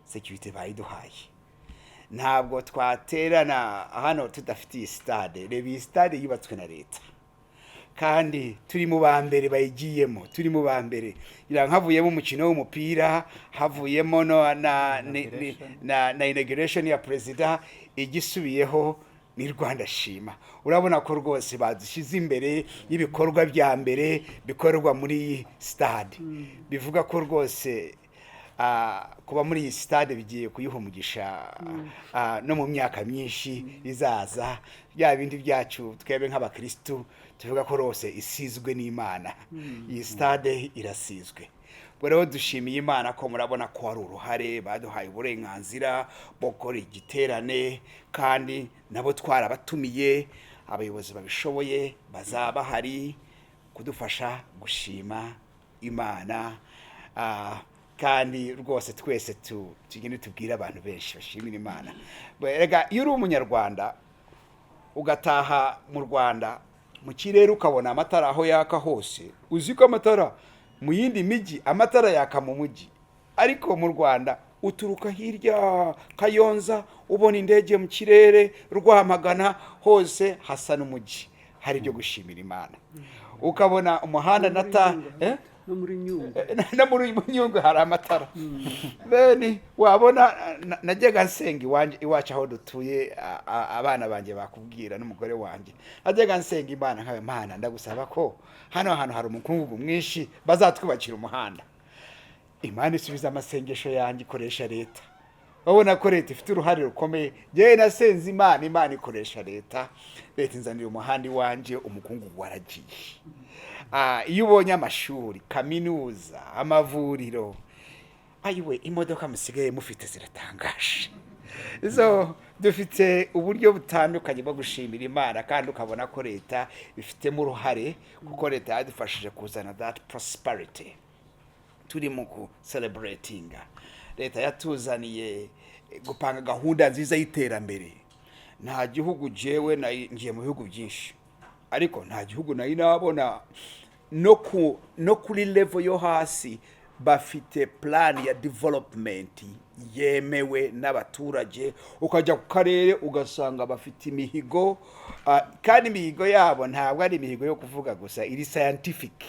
security bayiduhaye. Ntabwo twaterana hano tudafite iyi stade. Reba iyi stade yubatswe na leta, kandi turi mu ba mbere bayigiyemo, turi mu ba mbere. Ngira havuyemo umukino w'umupira, havuyemo no na inauguration ya perezida, igisubiyeho ni Rwanda Shima. Urabona ko rwose badushyize imbere y'ibikorwa bya mbere bikorerwa muri iyi stade. Bivuga ko rwose kuba muri iyi stade bigiye kuyiha umugisha no mu myaka myinshi izaza. Bya bindi byacu twebwe nk'abakirisitu tuvuga ko rwose isizwe n'Imana, iyi stade irasizwe. Ubwo rero dushimiye Imana ko murabona ko hari uruhare baduhaye, uburenganzira bwo gukora igiterane, kandi nabo twarabatumiye, abayobozi babishoboye bazaba bahari kudufasha gushima Imana. Kandi rwose twese tugende tubwire abantu benshi bashimira Imana. Erega iyo uri Umunyarwanda ugataha mu Rwanda, mu kirere ukabona amatara aho yaka hose, uzi ko amatara mu yindi mijyi, amatara yaka mu mujyi, ariko mu Rwanda uturuka hirya Kayonza ubona indege mu kirere, Rwamagana hose hasa n'umujyi. Hari ibyo gushimira Imana, ukabona umuhanda nata. No muri Nyungwe. No muri Nyungwe hari amatara. Bene wabona najyaga nsenga iwanjye, iwacu aho dutuye, abana banjye bakubwira n'umugore wanjye, najyaga nsenga Imana nkawe: "Mana, ndagusaba ko hano hantu hari umukungugu mwinshi, bazatwubakira umuhanda." Imana isubiza amasengesho yanjye, ikoresha leta. Urabona ko leta ifite uruhare rukomeye. Njyewe nasenze Imana, Imana ikoresha leta, leta inzanira umuhanda iwanjye, umukungugu waragiye. Iyo ubonye amashuri, kaminuza, amavuriro, ayiwe, imodoka musigaye mufite ziratangaje. So dufite uburyo butandukanye bwo gushimira Imana, kandi ukabona ko leta ifitemo uruhare, kuko leta yadufashije kuzana that prosperity turi mu ku celebratinga. Leta yatuzaniye gupanga gahunda nziza y'iterambere. Nta gihugu, jewe ngiye mu bihugu byinshi, ariko nta gihugu nari nabona no kuri level yo hasi bafite plan ya development yemewe n'abaturage. Ukajya ku karere ugasanga bafite imihigo, kandi imihigo yabo ntabwo ari imihigo yo kuvuga gusa, iri scientific,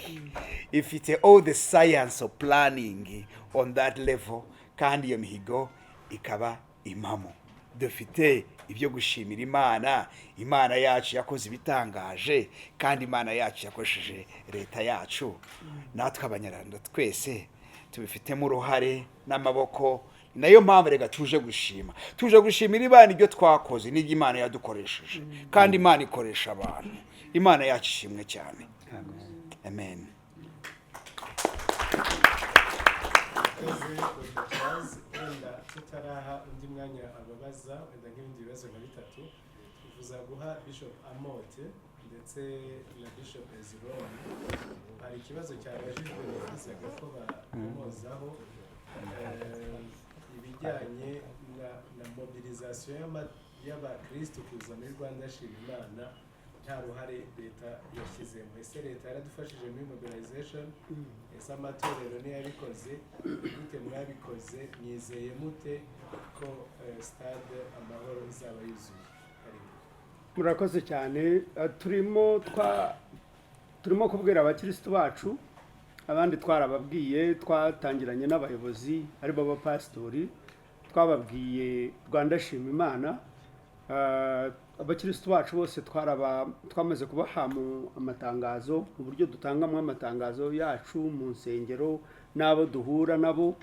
ifite all the science of planning on that level, kandi iyo mihigo ikaba impamo. Dufite ibyo gushimira Imana. Imana yacu yakoze ibitangaje, kandi Imana yacu yakoresheje leta yacu. Natwe Abanyarwanda twese tubifitemo uruhare n'amaboko. Ni nayo mpamvu reka tuje gushima, tuje gushimira Imana ibyo twakoze n'ibyo Imana yadukoresheje, kandi Imana ikoresha abantu. Imana yacu ishimwe cyane. Amen. Murakoze, Dr. Charles. Wenda tutaraha undi mwanya ababaza wenda nk'ibindi bibazo nka bitatu, twifuza guha Bishop Amote ndetse na Bishop Ezron. Hari ikibazo cyabajijwe nifuzaga ko bakomozaho, ibijyanye na mobilisation y'abakristu kuza muri Rwanda Shima Imana nta ruhare leta yashyizemo. Ese leta yaradufashije muri mobilization? Ese amatorero ntiyabikoze? Gute mwabikoze? Mwizeye mute ko Stade Amahoro izaba yuzuye? Karibu. Murakoze cyane. Turimo kubwira abakirisitu bacu, abandi twarababwiye, twatangiranye n'abayobozi aribo bapasitori, twababwiye Rwanda Shima Imana. Abakirisitu bacu bose twamaze kubaha amatangazo, mu buryo dutangamo amatangazo yacu mu nsengero n'abo duhura nabo.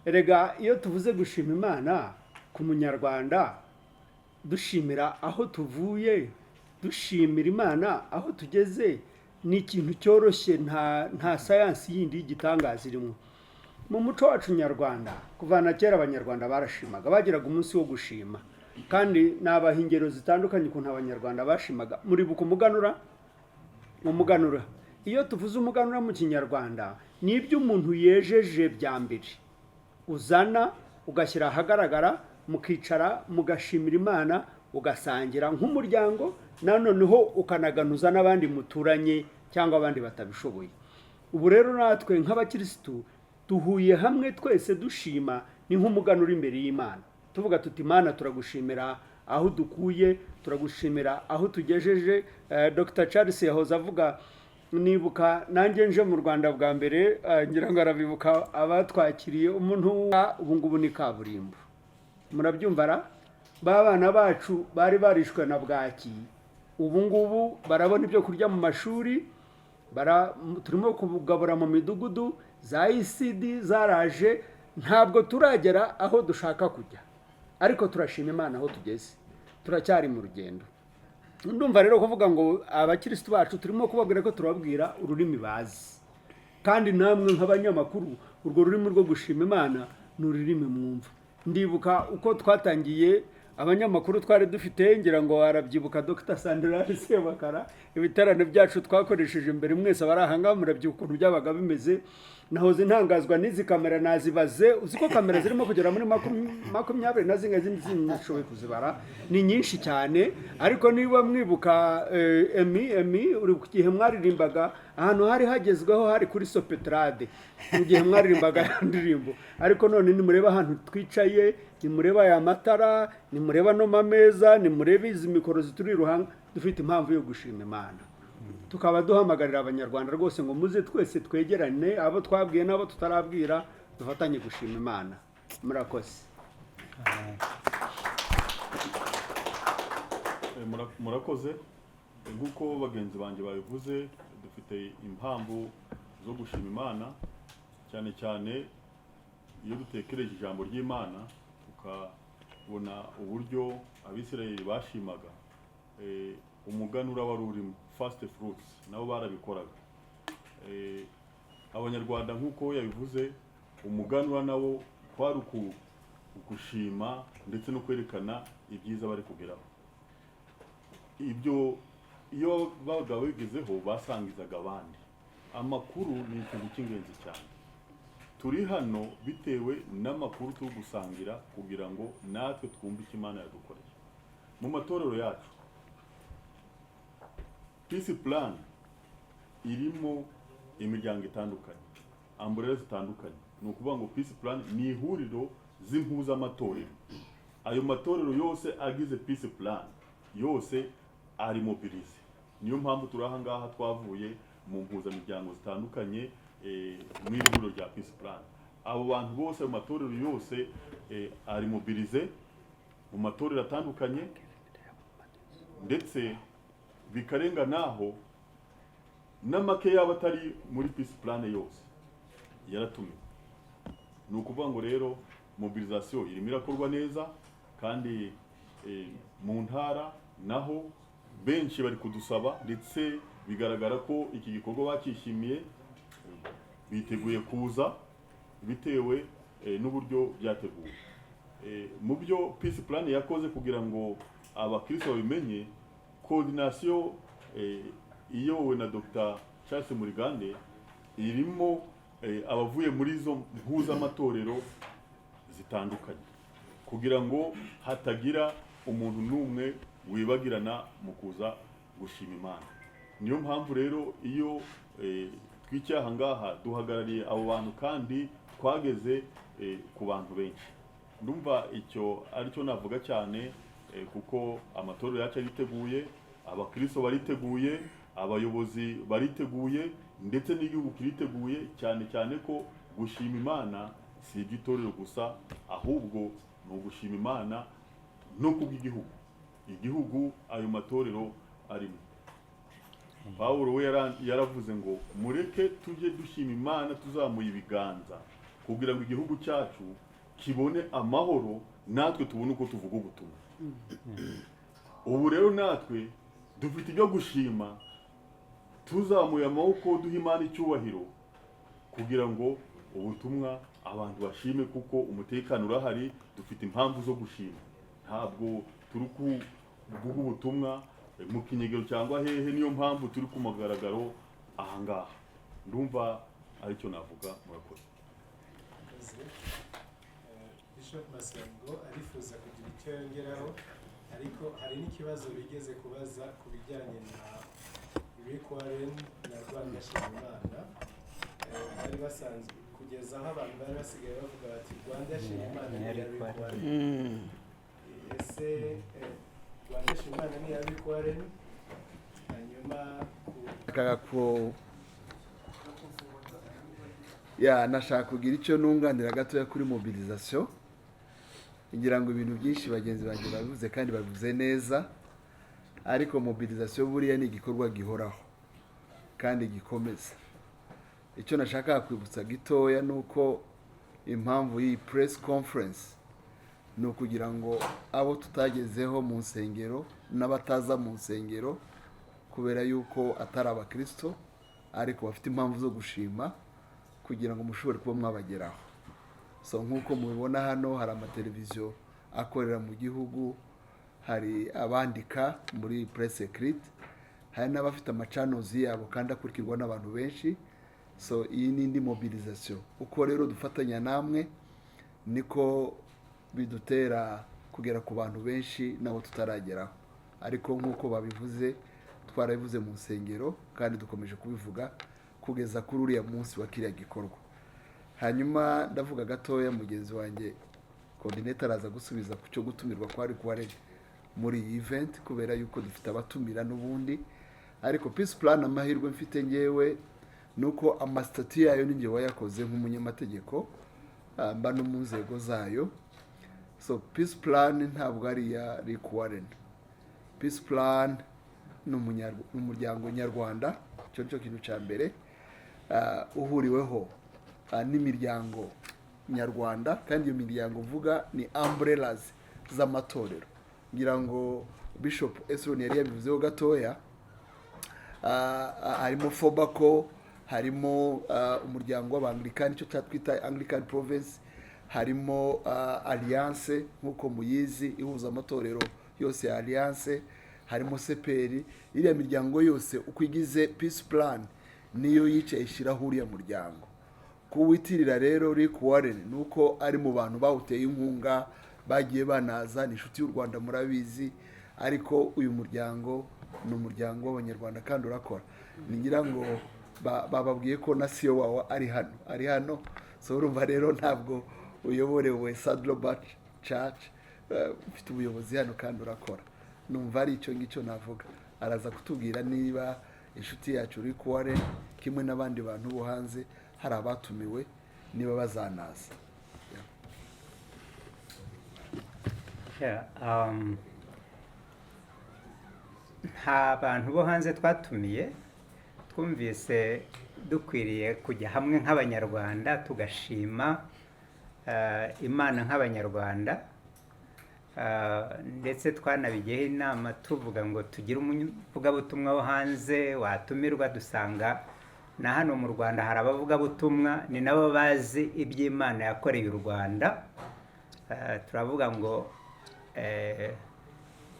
Erega iyo tuvuze gushima Imana ku Munyarwanda, dushimira aho tuvuye, dushimira Imana aho tugeze, ni ikintu cyoroshye, nta sayansi yindi y'igitangaza irimo. Mu muco wacu nyarwanda, kuva na kera Abanyarwanda barashimaga, bagiraga umunsi wo gushima, kandi nabaha ingero zitandukanye ukuntu Abanyarwanda bashimaga. Muribuka umuganura? Umuganura, iyo tuvuze umuganura mu Kinyarwanda, ni ibyo umuntu yejeje bya mbere uzana ugashyira ahagaragara, mukicara mugashimira Imana, ugasangira nk'umuryango, noneho ukanaganuza n'abandi muturanye cyangwa abandi batabishoboye. Ubu rero natwe nk'abakirisitu duhuye hamwe twese dushima, ni nk'umuganura imbere y'Imana, tuvuga tuti: "Imana, turagushimira aho dukuye, turagushimira aho tugejeje." Dr Charles yahoze avuga, nibuka nanjye nje mu Rwanda bwa mbere, ngira ngo arabibuka, abatwakiriye, umuntu ubu ngubu ni kaburimbo, murabyumva ra? Ba bana bacu bari barishwe na bwaki, ubu ngubu barabona ibyo kurya mu mashuri, turimo kugabura mu midugudu, za ECD zaraje. Ntabwo turagera aho dushaka kujya, ariko turashima Imana aho tugeze, turacyari mu rugendo. Ndumva rero kuvuga ngo abakirisitu bacu turimo kubabwira ko turababwira ururimi bazi, kandi namwe nk'abanyamakuru urwo rurimi rwo gushima Imana ni ururimi mwumva. Ndibuka uko twatangiye, abanyamakuru twari dufite, ngira ngo arabyibuka Dr Sandra Sebakara, ibiterane byacu twakoresheje mbere, mwese abari aha ngaha murabyibuka ukuntu byabaga bimeze. Nahoze ntangazwa n'izi kamera, nazibaze. Uzi ko kamera zirimo kugera muri 20 na zimwe, zindi sinishoboye kuzibara, ni nyinshi cyane. Ariko niba mwibuka, emi uri ku gihe mwaririmbaga ahantu hari hagezweho, hari kuri Sopetrade mu gihe mwaririmbaga ya ndirimbo. Ariko none nimureba ahantu twicaye, nimureba aya matara, nimureba no mameza, nimureba izi mikoro zituri iruhande, dufite impamvu yo gushima Imana. Tukaba duhamagarira Abanyarwanda rwose ngo muze twese twegerane, abo twabwiye n'abo tutarabwira, dufatanye gushima Imana. Murakoze. Murakoze. Nk'uko bagenzi banjye babivuze, dufite impamvu zo gushima Imana, cyane cyane iyo dutekereje ijambo ry'Imana tukabona uburyo Abisirayeli bashimaga. Umuganura wari urimo first fruits, nabo barabikoraga. Abanyarwanda, nk'uko yabivuze, umuganura nawo kwari ugushima ndetse no kwerekana ibyiza bari kugeraho. Ibyo iyo babaga babigezeho basangizaga abandi amakuru. Ni ikintu cy'ingenzi cyane. Turi hano bitewe n'amakuru turi gusangira kugira ngo natwe twumve icyo Imana yadukoreye mu matorero yacu. Peace Plan irimo imiryango itandukanye, umbrella zitandukanye. Ni ukuvuga ngo Peace Plan ni ihuriro z'impuzamatorero. Ayo matorero yose agize Peace Plan yose ari mobilisé. Niyo mpamvu turi aha ngaha, twavuye mu mpuzamiryango zitandukanye, mu ihuriro rya Peace Plan. Abo bantu bose, ayo matorero yose ari mobilisé mu matorero atandukanye, ndetse bikarenga naho n'amake yaba atari muri Peace Plan yose yaratumiwe. Ni ukuvuga ngo rero mobilisation irimo irakorwa neza, kandi mu ntara naho benshi bari kudusaba, ndetse bigaragara ko iki gikorwa bakishimiye, biteguye kuza bitewe n'uburyo byateguwe. Mu byo Peace Plan yakoze kugira ngo abakristo babimenye, coordination iyobowe na Dr Charles Murigande irimo abavuye muri izo mpuzamatorero zitandukanye, kugira ngo hatagira umuntu n'umwe wibagirana mu kuza gushima Imana. Niyo mpamvu rero iyo twicaye aha ngaha duhagarariye abo bantu, kandi twageze ku bantu benshi. Ndumva icyo aricyo navuga cyane, kuko amatorero yacu ariteguye, abakristo bariteguye, abayobozi bariteguye, ndetse n'igihugu kiriteguye, cyane cyane ko gushima Imana si iby'itorero gusa, ahubwo ni ugushima Imana no kubw'igihugu, igihugu ayo matorero arimo. Pawulo we yaravuze ngo mureke tujye dushima Imana tuzamuye ibiganza, kugira ngo igihugu cyacu kibone amahoro, natwe tubone uko tuvuga ubutumwa. Ubu rero natwe dufite ibyo gushima, tuzamuye amaboko, duha Imana icyubahiro, kugira ngo ubutumwa abantu bashime, kuko umutekano urahari. Dufite impamvu zo gushima. Ntabwo turi kuvuga ubutumwa mu kinyegero cyangwa hehe. Niyo mpamvu turi ku mugaragaro ahangaha. Ndumva aricyo navuga. Murakoze. Murakoze. Bishop Masengo arifuza kugira icyo yongeraho, ariko hari n'ikibazo bigeze kubaza ku bijyanye na Rick Warren na Rwanda Shima Imana. Bari basanzwe, kugeza aho abantu bari basigaye bavuga bati Rwanda Shima Imana ni iya Rick Warren. Ese Rwanda Shima Imana ni iya Rick Warren? Hanyuma ku Nashakaga ko ya nashaka kugira icyo nunganira gatoya kuri mobilisation. Ngira ngo ibintu byinshi bagenzi banjye babivuze kandi babivuze neza, ariko mobilisation buriya ni igikorwa gihoraho kandi gikomeza. Icyo nashakaga kwibutsa gitoya ni uko impamvu y'iyi press conference ni ukugira ngo abo tutagezeho mu nsengero n'abataza mu nsengero kubera yuko atari abakristo ariko bafite impamvu zo gushima, kugira ngo mushobore kuba mwabageraho. So nk'uko mubibona hano hari amateleviziyo akorera mu gihugu, hari abandika muri presse écrite, hari n'abafite amachannels yabo kandi akurikirwa n'abantu benshi. So iyi ni indi mobilisation. Uko rero dufatanya namwe niko bidutera kugera ku bantu benshi nabo tutarageraho. Ariko nk'uko babivuze, twarabivuze mu nsengero kandi dukomeje kubivuga kugeza kuri uriya munsi wa kiriya gikorwa. Hanyuma ndavuga gatoya, mugenzi wanjye coordinator araza gusubiza ku cyo gutumirwa kwari kuba muri iyi event, kubera yuko dufite abatumira n'ubundi. Ariko peace plan, amahirwe mfite ngewe ni uko amasitati yayo ni ngewe wayakoze nk'umunyamategeko, mba no mu nzego zayo. So peace plan ntabwo ari iya Rick Warren. Peace plan ni umuryango nyarwanda, icyo nicyo kintu cya mbere, uhuriweho n'imiryango nyarwanda. Kandi iyo miryango mvuga ni umbrellas z'amatorero. Ngira ngo Bishop Esron yari yabivuzeho gatoya. Harimo FOBACO, harimo umuryango w'Abangilikani, icyo twita Anglican Province, harimo Alliance nk'uko muyizi ihuza amatorero yose ya Alliance, harimo CPR. Iriya miryango yose uko igize peace plan niyo yicaye ishyiraho uriya muryango. Kuwitirira rero Rick Warren ni uko ari mu bantu bawuteye inkunga, bagiye banaza, ni inshuti y'u Rwanda murabizi. Ariko uyu muryango ni umuryango w'Abanyarwanda kandi urakora. Ngira ngo bababwiye ko na CEO wawe ari hano. So urumva rero ntabwo uyoborewe Saddleback Church, ufite ubuyobozi hano kandi urakora. Numva ari icyo ngicyo navuga. Araza kutubwira niba inshuti yacu Rick Warren kimwe n'abandi bantu bo hanze hari abatumiwe, niba bazanaza. Yeah, nta bantu bo hanze twatumiye. Twumvise dukwiriye kujya hamwe nk'Abanyarwanda tugashima Imana nk'Abanyarwanda. Ndetse twanabigiyeho inama, tuvuga ngo tugire umuvugabutumwa wo hanze watumirwa, dusanga na hano mu Rwanda hari abavugabutumwa, ni nabo bazi iby'Imana yakoreye u Rwanda. Turavuga ngo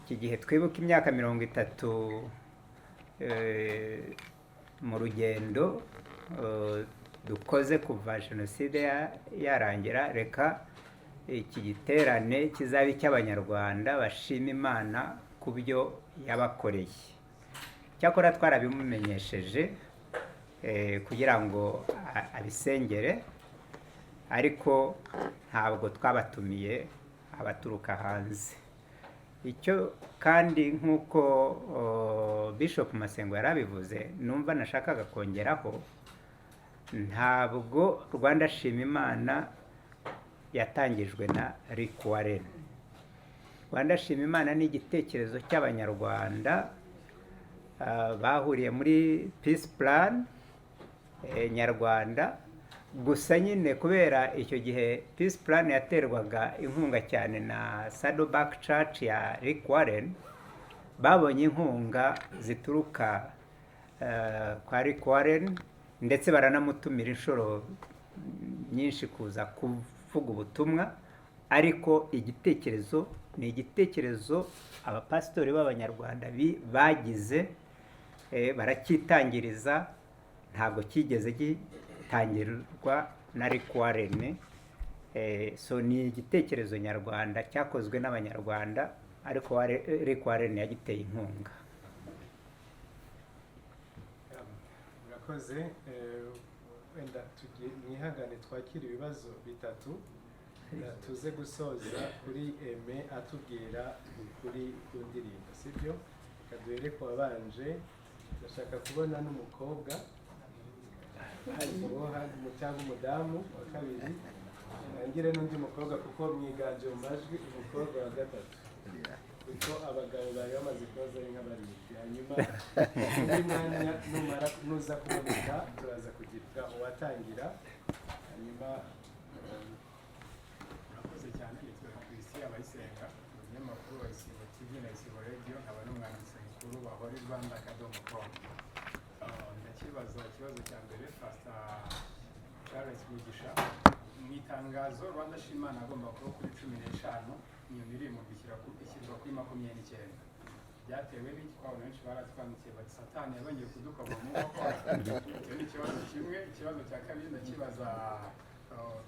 iki gihe twibuka imyaka 30 mu rugendo dukoze kuva jenoside yarangira, reka iki giterane kizabe icy'Abanyarwanda bashima Imana ku byo yabakoreye. Cyakora twarabimumenyesheje kugira ngo abisengere, ariko ntabwo twabatumiye abaturuka hanze. Icyo kandi nk'uko Bishop Masengo yarabivuze, numva nashakaga kongeraho, ntabwo Rwanda Shima Imana yatangijwe na Rick Warren. Rwanda Shima Imana ni igitekerezo cy'Abanyarwanda bahuriye muri Peace Plan nyarwanda. Gusa nyine kubera icyo gihe Peace Plan yaterwaga inkunga cyane na Saddleback Church ya Rick Warren, babonye inkunga zituruka kwa Rick Warren, ndetse baranamutumira inshuro nyinshi kuza kuvuga ubutumwa. Ariko igitekerezo ni igitekerezo abapasitori b'Abanyarwanda bagize, baracyitangiriza, ntabwo cyigeze gitangirwa na Rick Warren. So ni igitekerezo nyarwanda cyakozwe n'Abanyarwanda, ariko Rick Warren yagiteye inkunga. Murakoze. Wenda mwihangane twakire ibibazo bitatu, tuze gusoza kuri Aime atubwira ukuri ku ndirimbo, sibyo? Reka duhere ku wabanje. Ndashaka kubona n'umukobwa cyangwa umudamu wa kabiri, nangire n'undi mukobwa kuko mwiganje mu majwi, umukobwa wa gatatu, kuko abagabo bari bamaze kubaza ari nka barindwi. Hanyuma undi mwanya numara nuza kuboneka turaza kugira uwatangira hanyuma. Murakoze cyane. Nitwa Christian Abayisenga, umunyamakuru wa Isibo TV na Isibo Radio, nkaba n'umwanditsi mukuru wa Holy Rwanda akadomo com. Ndakibaza ikibazo cya mbere Pastor Charles Mugisha. Mu itangazo Rwanda Shima Imana agomba kuba kuri 15, iyo ndirimbo ishyirwa kuri 29, byatewe n'iki? Ko abantu benshi baratwandikiye bati satani yabongeye kudukoma mu nkokora. Icyo ni ikibazo kimwe. Ikibazo cya kabiri ndakibaza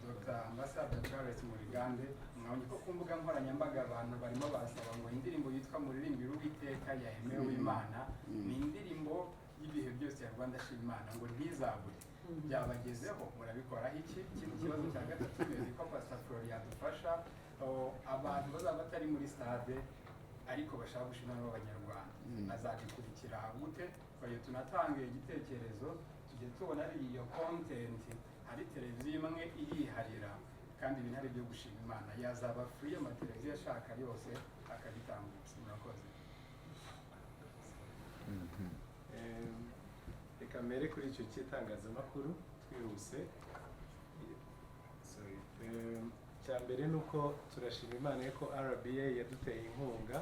Dr Ambassador Charles Murigande. Mwabonye ko ku mbuga nkoranyambaga abantu barimo barasaba ngo indirimbo yitwa Muririmbire Uwiteka ya Aime Uwimana, ni indirimbo y'ibihe byose ya Rwanda Shima Imana, ngo ntizabure. Byabagezeho, murabikoraho iki? Ikindi kibazo cya gatatu, nzi ko Pastor Flori yadufasha, abantu bazaba batari muri stade. Ariko bashaka gushima b'Abanyarwanda azabikurikira gute? Bayo tunatange igitekerezo, tujye tubona ari iyo content, hari televiziyo imwe iyiharira, kandi ibintu ari ibyo gushima Imana, yazaba free, amateleviziyo ashaka yose akabitambutsa. Murakoze. Reka mbere kuri icyo cy'itangazamakuru twihuse. Sorry. Icya mbere ni uko turashima Imana ko RBA yaduteye inkunga,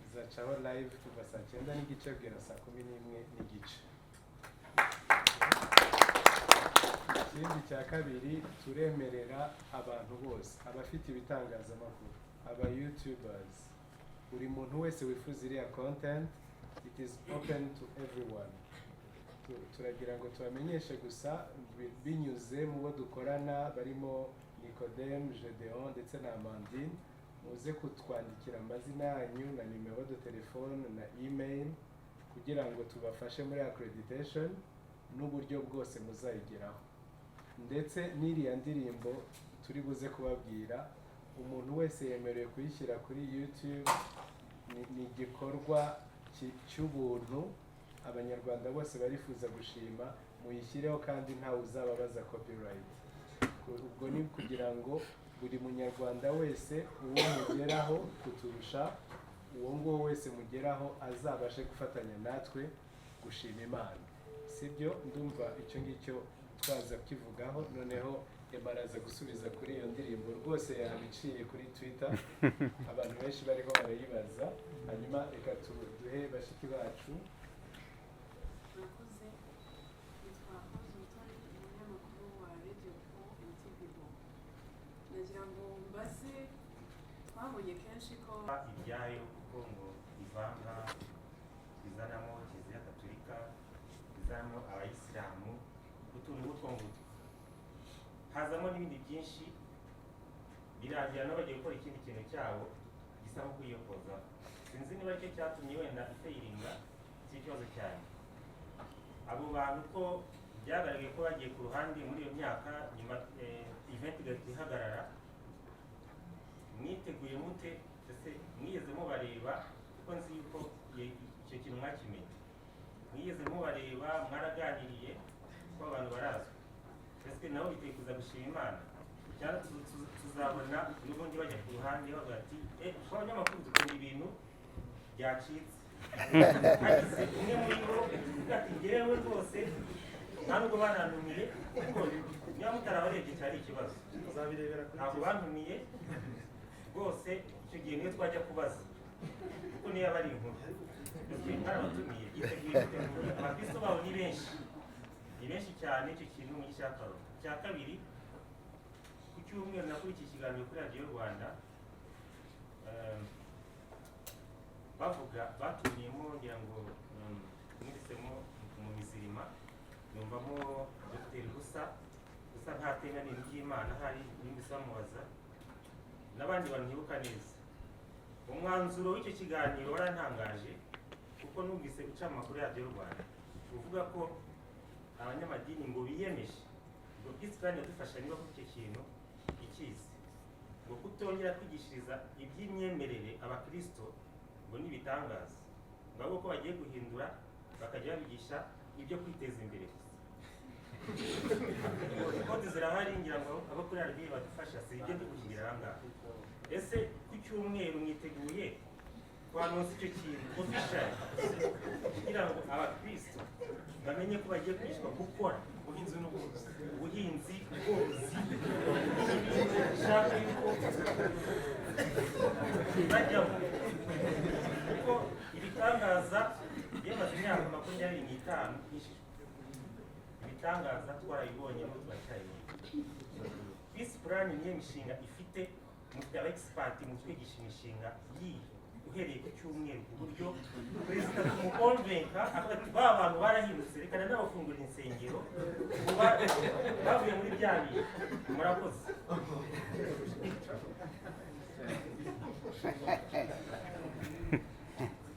izacaho live kuva saa 9:30 kugera saa 11:30. Ikindi cya kabiri, turemerera abantu bose, abafite ibitangazamakuru, aba youtubers, buri muntu wese wifuza iriya content, it is open to everyone. Turagira ngo tubamenyeshe gusa binyuze mu bo dukorana barimo Nicodem, Gedeon ndetse na Amandine, muze kutwandikira amazina yanyu na nimero de telefone na email kugira ngo tubafashe muri accreditation n'uburyo bwose muzayigeraho. Ndetse n'iriya ndirimbo turi buze kubabwira, umuntu wese yemerewe kuyishyira kuri YouTube. Ni igikorwa cy'ubuntu, Abanyarwanda bose barifuza gushima, muyishyireho kandi ntawe uzababaza copyright. Ubwo ni kugira ngo buri Munyarwanda wese uwo mugeraho kuturusha, uwo nguwo wese mugeraho azabashe gufatanya natwe gushima Imana, sibyo? Ndumva icyo ngicyo twaza kukivugaho. Noneho Emma araza gusubiza kuri iyo ndirimbo, rwose yabiciye kuri Twitter, abantu benshi bariho barayibaza. Hanyuma reka duhe bashiki bacu. Murakoze. Nitwa Rose Mutoni, umunyamakuru wa Radio 4 and TV. Nagira ngo mbaze, twabonye kenshi ko ibyayo, kuko ngo ivanga, izanamo Kiliziya Gatolika, izanamo Abayisilamu, utuntu nk'utwo ngutwo, hazamo n'ibindi byinshi, birangira nabo bagiye gukora ikindi kintu cyabo gisa nko kuyiyokozaho. Sinzi niba aricyo cyatumye wenda ifailinga. Si ikibazo cyane, abo bantu ko byagaragaye ko bagiye ku ruhande muri iyo myaka, nyuma event igahita ihagarara, mwiteguye mute? Ese mwigeze mubareba? Kuko nzi yuko icyo kintu mwakimenye, mwigeze mubareba? Mwaraganiriye? Kuko abantu barazwi. Ese nabo biteye kuza gushima Imana, cyangwa tuzabona n'ubundi bajya ku ruhande bavuga ati kuko abanyamakuru dukunda ibintu byacitse, hagize umwe muri bo uvuga ati njyewe rwose nta nubwo banantumiye, kuko niba mutarabarebye cyari ikibazo, ntabwo bantumiye rwose. Icyo gihe niyo twajya kubaza, kuko niyo aba ari inkuru. Ese mwarabatumiye? Byiteguye gute? Abakristo babo ni benshi, ni benshi cyane. Icyo kintu mu cyakaro cya kabiri, ku cyumweru nakurikiye ikiganiro kuri Radiyo Rwanda, bavuga batumiyemo, ngira ngo mwumvisemo mu mizirima, numvamo Dr Rusa. Rusa ntatenya n'ibintu by'Imana, hari numvise bamubaza n'abandi bantu ntibuka neza. Umwanzuro w'icyo kiganiro warantangaje, kuko numvise uca mu makuru ya Radiyo Rwanda uvuga ko abanyamadini ngo biyemeje, ngo Peace Plan yadufasha niba kuri icyo kintu ikizi, ngo kutongera kwigishiriza iby'imyemerere abakristo ngo n'ibitangaza, ngo ahubwo ko bagiye guhindura bakajya babigisha ibyo kwiteza imbere gusa. Kode zirahari, ngira ngo abo kuri RBA badufasha, si ibyo ndi guhingira aha ngaha. Ese ku cyumweru mwiteguye kwanonsa icyo kintu official kugira ngo abakristo bamenye ko bagiye kwigishwa gukora ubuhinzi n'ubworozi? Ubuhinzi, ubworozi, shaka yuko bajyamo, kuko ibitangaza byamaze imyaka 25 ishijwe, ibitangaza twarabibonye n'ubu turacyabibonye. Peace Plan niyo mishinga ifite, mufite aba expert mu kwigisha imishinga yiyo uhereye ku cyumweru, ku buryo perezida tumukonvenka akavuga ati ba bantu barahindutse, reka nanabafungurira insengero, ubu bavuye muri bya bintu. Murakoze.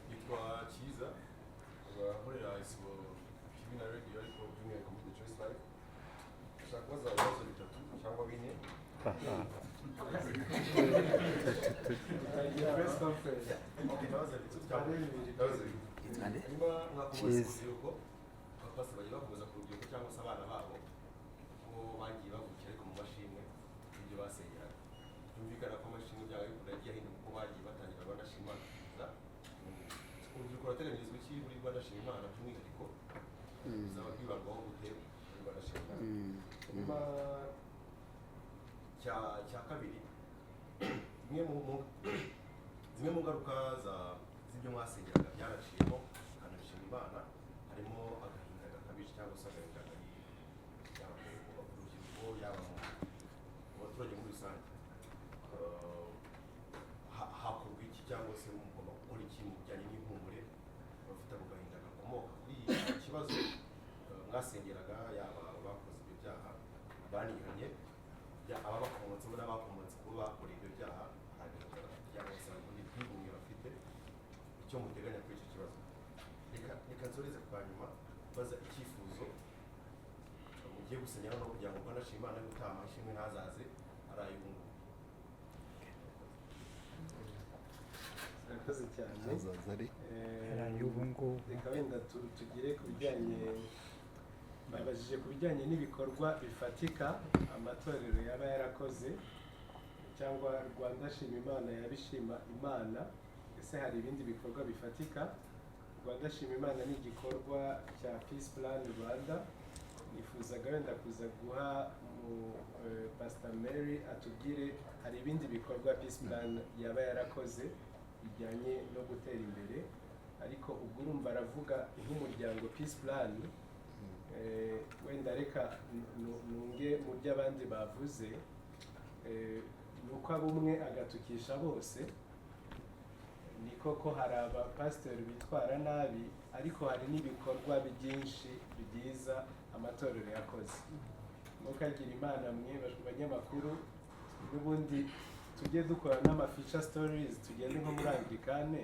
Yitwa Cyiza, nkaba nkorera Isibo TV na Radio, ariko by'umwihariko muri The Choice Live. Ndashaka kubaza ibibazo bitatu cyangwa bine. Dutangiye press conference. Okay, ndabaza ndabaza hanyuma mwakomeza ku rubyiruko, abapasiteri bagiye bakomeza ku rubyiruko cyangwa se abana babo ko bagiye bavukira ariko mu mashimwe y'ibyo basengeraga. Byumvikana ko amashimwe byaba bikunda yagiye ahinduka uko bagiye batangira Rwanda Shima Imana kugeza urubyiruko rurateganyirizwa iki muri Rwanda Shima Imana, by'umwihariko ruzaba rwibandwaho gute muri Rwanda Shima Imana? Hanyuma cya kabiri, zimwe mu ngaruka z'ibyo mwasengeraga byaraciyemo mukanabishima Imana, harimo agahinda gakabije cyangwa se agahinda kari yaba mu rubyiruko, yaba mu baturage muri rusange. Hakorwa iki cyangwa se mugomba gukora iki mu bijyanye n'ihumure abafite ako gahinda gakomoka kuri iki kibazo mwasengeraga, yaba abakoze ibyo byaha banihanye, ababakomotseho n'abakomotse kuba bakoreye ibyo byaha, hari agahinda bafite cyangwa se ubundi bwigunge bafite, icyo muteganya kuri icyo kibazo? Reka nsoreze ku nyuma baza icyifuzo mugiye gusenyera no kugira ngo Rwanda Shima Imana gutaha amashimwe ntazaze ari ay'ubungubu. Murakoze cyane. Azaza ari Ari ay'ubungubu. Reka wenda tugire ku bijyanye, babajije ku bijyanye n'ibikorwa bifatika amatorero yaba yarakoze cyangwa Rwanda Shima Imana yabishima Imana. Ese hari ibindi bikorwa bifatika? Rwanda Shima Imana ni igikorwa cya Peace Plan Rwanda. Nifuzaga wenda kuza guha mu Pastor Mary atubwire hari ibindi bikorwa Peace Plan yaba yarakoze bijyanye no gutera imbere, ariko ubwo urumva aravuga nk'umuryango Peace Plan. Wenda reka nunge mu byo abandi bavuze, ni uko aba umwe agatukisha bose. Ni koko hari abapasiteri bitwara nabi, ariko hari n'ibikorwa byinshi byiza amatorero yakoze. Mukagira Imana mwe banyamakuru, n'ubundi tujye dukora n'ama feature stories, tugende nko muri Anglikane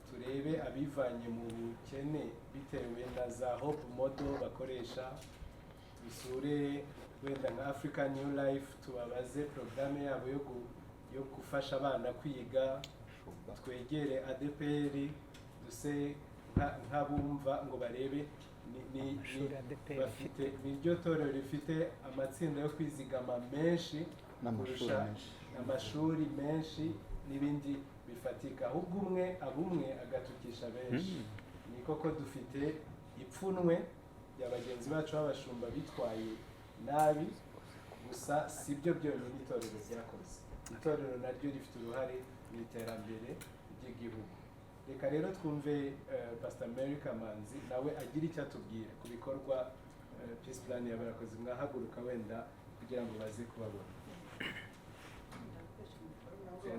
turebe abivanye mu bukene bitewe na za Hope Model bakoresha, dusure wenda nka Africa New Life tubabaze porogaramu yabo yo gufasha abana kwiga, twegere ADEPR duse nk'abumva ngo barebe Amashuri ADEPR bafite niryo torero rifite amatsinda yo kwizigama menshi N'amashuri kurusha menshi. amashuri menshi n'ibindi bifatika, ahubwo umwe abumwe agatukisha benshi. Ni koko dufite ipfunwe rya bagenzi bacu b'abashumba bitwaye nabi, gusa si byo byonyine itorero ryakoze. Itorero naryo rifite uruhare mu iterambere ry'igihugu. Reka rero twumve Pastor Mary Kamanzi nawe agira icyo atubwira ku bikorwa Peace Plan y'abakozi. Mwahaguruka wenda kugira ngo baze kubabona.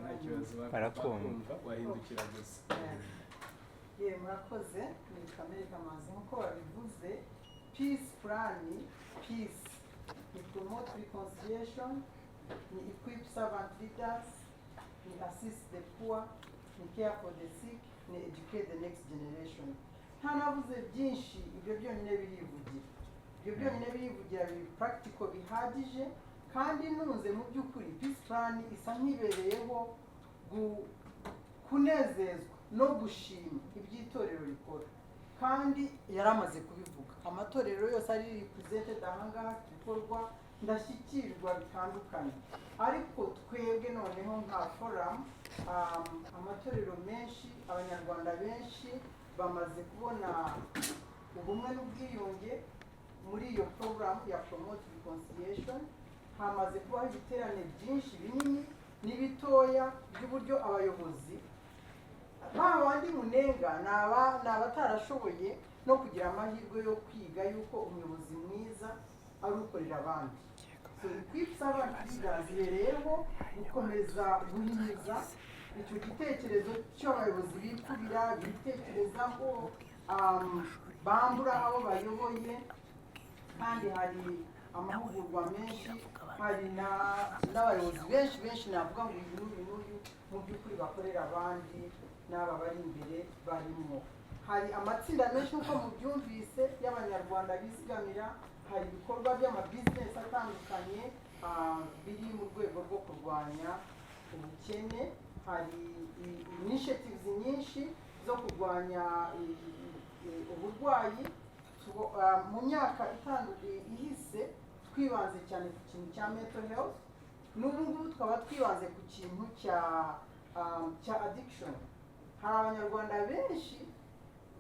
Nta kibazo, Barakumva. bakumva, wahindukira gusa. Ye, murakoze. Ni Kamere Kamanzi nk'uko babivuze. Peace Plan, peace ni promote reconciliation, ni equip servant leaders, ni assist the poor, ni care for the sick, ni educate the next generation. Ntanavuze byinshi, ibyo byonyine birivugira, ibyo byonyine birivugira, biri practical bihagije. Kandi nunze mu by'ukuri Peace Plan isa nk'ibereyeho kunezezwa no gushima iby'itorero rikora, kandi yaramaze kubivuga. Amatorero yose ari represented ahangaha afite ibikorwa ndashyikirwa bitandukanye, ariko twebwe noneho nka forum, amatorero menshi, abanyarwanda benshi bamaze kubona ubumwe n'ubwiyunge muri iyo porogaramu ya promote reconciliation. Hamaze kubaho ibiterane byinshi binini n'ibitoya by'uburyo abayobozi ba bandi munenga ni abatarashoboye no kugira amahirwe yo kwiga yuko umuyobozi mwiza ari ukorera abandi. So equip servant leaders ibereyeho gukomeza guhinyuza icyo gitekerezo cy'abayobozi bikubira, bitekerezaho, bambura abo bayoboye. Kandi hari amahugurwa menshi, hari n'abayobozi benshi benshi, navuga ngo uyu n'uyu n'uyu mu by'ukuri bakorera abandi, n'aba bari imbere barimo. Hari amatsinda menshi nk'uko mubyumvise y'abanyarwanda bizigamira, hari ibikorwa by'amabizinesi atandukanye. biri mu rwego rwo kurwanya ubukene. Hari initiatives nyinshi zo kurwanya uburwayi. Mu myaka ihise twibanze cyane ku kintu cya mental health, n'ubu ngubu tukaba twibanze ku kintu cya addiction. Hari Abanyarwanda benshi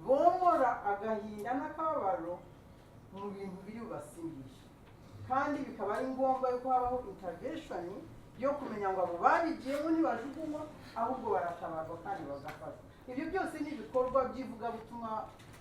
bomora agahinda n'akababaro mu bintu biri bubasindisha, kandi bikaba ari ngombwa yuko habaho intervention yo kumenya ngo abo babigiyemo ntibajugunywa, ahubwo baratabarwa kandi bagafashwa. Ibyo byose ni ibikorwa by'ivugabutumwa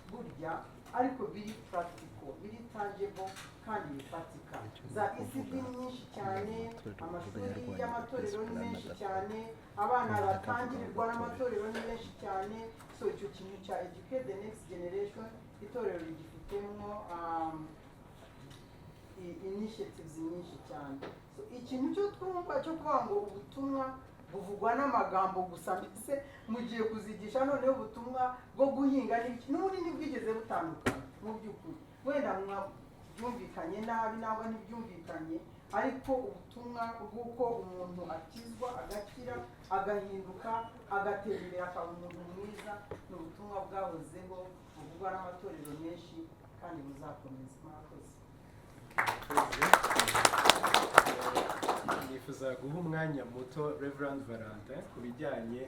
burya, ariko biri practical, biri tangible kandi bifatika. Za ECD nyinshi cyane, amashuri y'amatorero ni menshi cyane, abana batangirirwa n'amatorero ni benshi cyane. So icyo kintu cya educate the next generation, itorero rigifitemo initiatives nyinshi cyane. So ikintu cyo twumva cyo kuvuga ngo ubutumwa buvugwa n'amagambo gusa, mbese mugiye kuzigisha noneho ubutumwa bwo guhinga n'ibiki, n'ubundi ntibwigeze butandukana mu by'ukuri. Wenda byumvikanye nabi nangwa ntibyumvikanye, ariko ubutumwa bw'uko umuntu akizwa, agakira, agahinduka, agatera imbere, akaba umuntu mwiza, ni ubutumwa bwahozeho, buvugwa n'amatorero menshi kandi buzakomeza. Murakoze. Nifuza guha umwanya muto Reverend Valentin ku bijyanye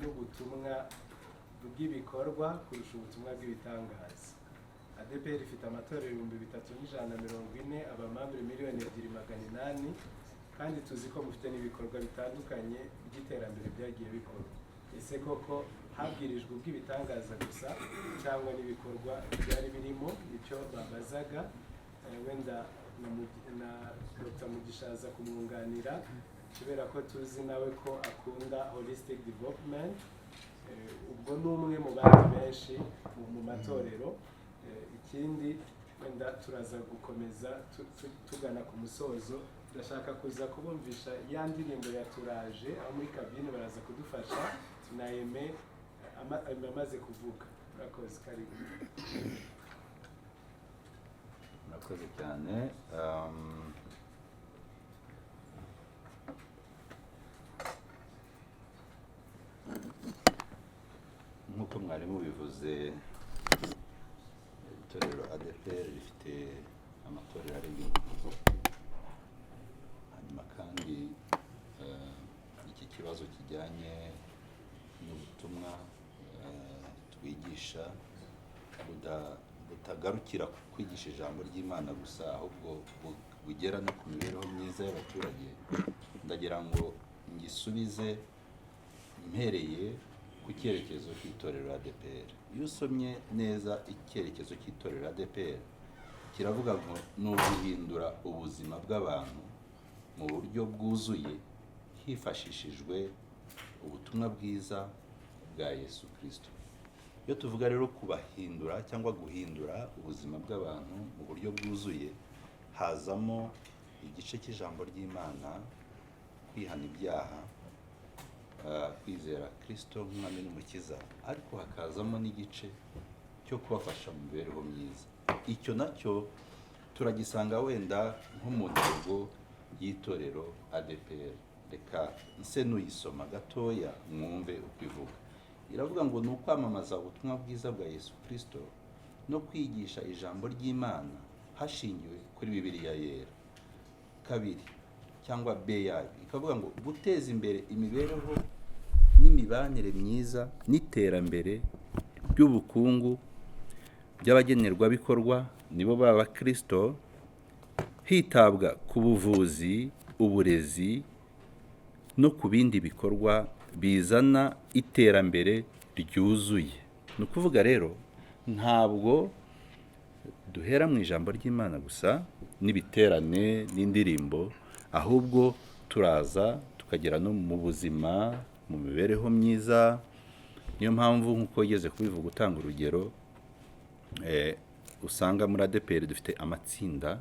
n'ubutumwa bw'ibikorwa kurusha ubutumwa bw'ibitangaza. ADEPR ifite amatorero 3140, abamambure 2,800,000, kandi tuzi ko mufite n'ibikorwa bitandukanye by'iterambere byagiye bikorwa. Ese koko habwirijwe ubw'ibitangaza gusa cyangwa n'ibikorwa byari birimo? Nicyo babazaga. Wenda na Dr Mugisha aza kumwunganira, kubera ko tuzi nawe ko akunda holistic development. Ubwo ni umwe mu bandi benshi mu matorero. Ikindi wenda turaza gukomeza tugana ku musozo. Ndashaka kuza kubumvisha ya ndirimbo ya Turaje, aho muri kabine baraza kudufasha na Aime amaze kuvuga. Murakoze, karibu. Murakoze cyane. Nk'uko mwari mubivuze, itorero ADEPR rifite amatorero arenga 1000. Hanyuma kandi iki kibazo kijyanye n'ubutumwa twigisha butagarukira ku kwigisha ijambo ry'Imana gusa, ahubwo bugera no ku mibereho myiza y'abaturage, ndagira ngo ngisubize mpereye ku cyerekezo cy'itorero ADEPR. Iyo usomye neza icyerekezo cy'itorero ADEPR, kiravuga ngo ni uguhindura ubuzima bw'abantu mu buryo bwuzuye hifashishijwe ubutumwa bwiza bwa Yesu Kristo. Iyo tuvuga rero kubahindura cyangwa guhindura ubuzima bw'abantu mu buryo bwuzuye, hazamo igice cy'ijambo ry'Imana, kwihana ibyaha, kwizera Kristo nk'Umwami n'Umukiza, ariko hakazamo n'igice cyo kubafasha mu mibereho myiza. Icyo nacyo turagisanga wenda nko mu ntego y'itorero ADEPR. Reka nse n'uyisoma gatoya mwumve uko ivuga. Iravuga ngo ni ukwamamaza ubutumwa bwiza bwa Yesu Kristo no kwigisha ijambo ry'Imana hashingiwe kuri Bibiliya yera. 2 cyangwa B yayo ikavuga ngo guteza imbere imibereho n'imibanire myiza n'iterambere ry'ubukungu by'abagenerwabikorwa nibo baba Kristo, hitabwa ku buvuzi, uburezi no ku bindi bikorwa bizana iterambere ryuzuye. Ni ukuvuga rero ntabwo duhera mu ijambo ry'Imana gusa n'ibiterane n'indirimbo, ahubwo turaza tukagera no mu buzima, mu mibereho myiza. Niyo mpamvu nk'uko wigeze kubivuga utanga urugero, usanga muri ADEPR dufite amatsinda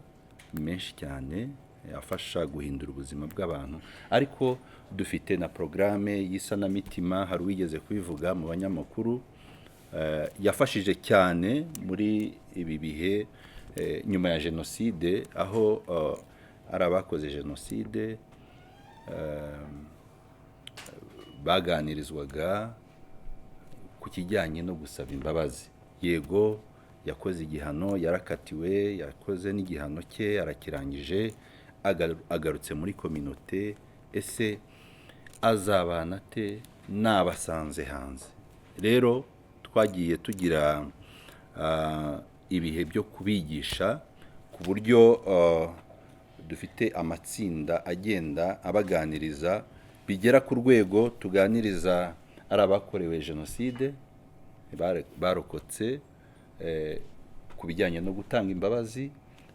menshi cyane afasha guhindura ubuzima bw'abantu, ariko dufite na porogaramu y'isanamitima. Hari uwigeze kubivuga mu banyamakuru, yafashije cyane muri ibi bihe nyuma ya jenoside, aho Ari abakoze jenoside baganirizwaga ku kijyanye no gusaba imbabazi. Yego, yakoze igihano, yarakatiwe, yakoze n'igihano cye arakirangije, agarutse muri communauté. Ese azabana ate n'abasanze hanze? Rero twagiye tugira ibihe byo kubigisha ku buryo dufite amatsinda agenda abaganiriza, bigera ku rwego tuganiriza ari abakorewe jenoside barokotse ku bijyanye no gutanga imbabazi,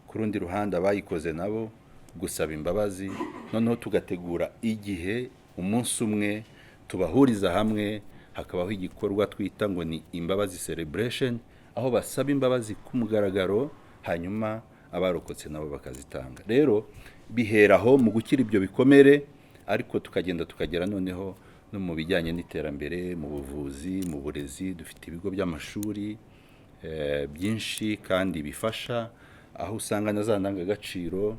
ku rundi ruhande abayikoze nabo gusaba imbabazi. Noneho tugategura igihe umunsi umwe tubahuriza hamwe, hakabaho igikorwa twita ngo ni imbabazi celebration, aho basaba imbabazi ku mugaragaro, hanyuma abarokotse nabo bakazitanga. Rero biheraho mu gukira ibyo bikomere, ariko tukagenda tukagera noneho no mu bijyanye n'iterambere, mu buvuzi, mu burezi. Dufite ibigo by'amashuri byinshi kandi bifasha, aho usanga na za ndangagaciro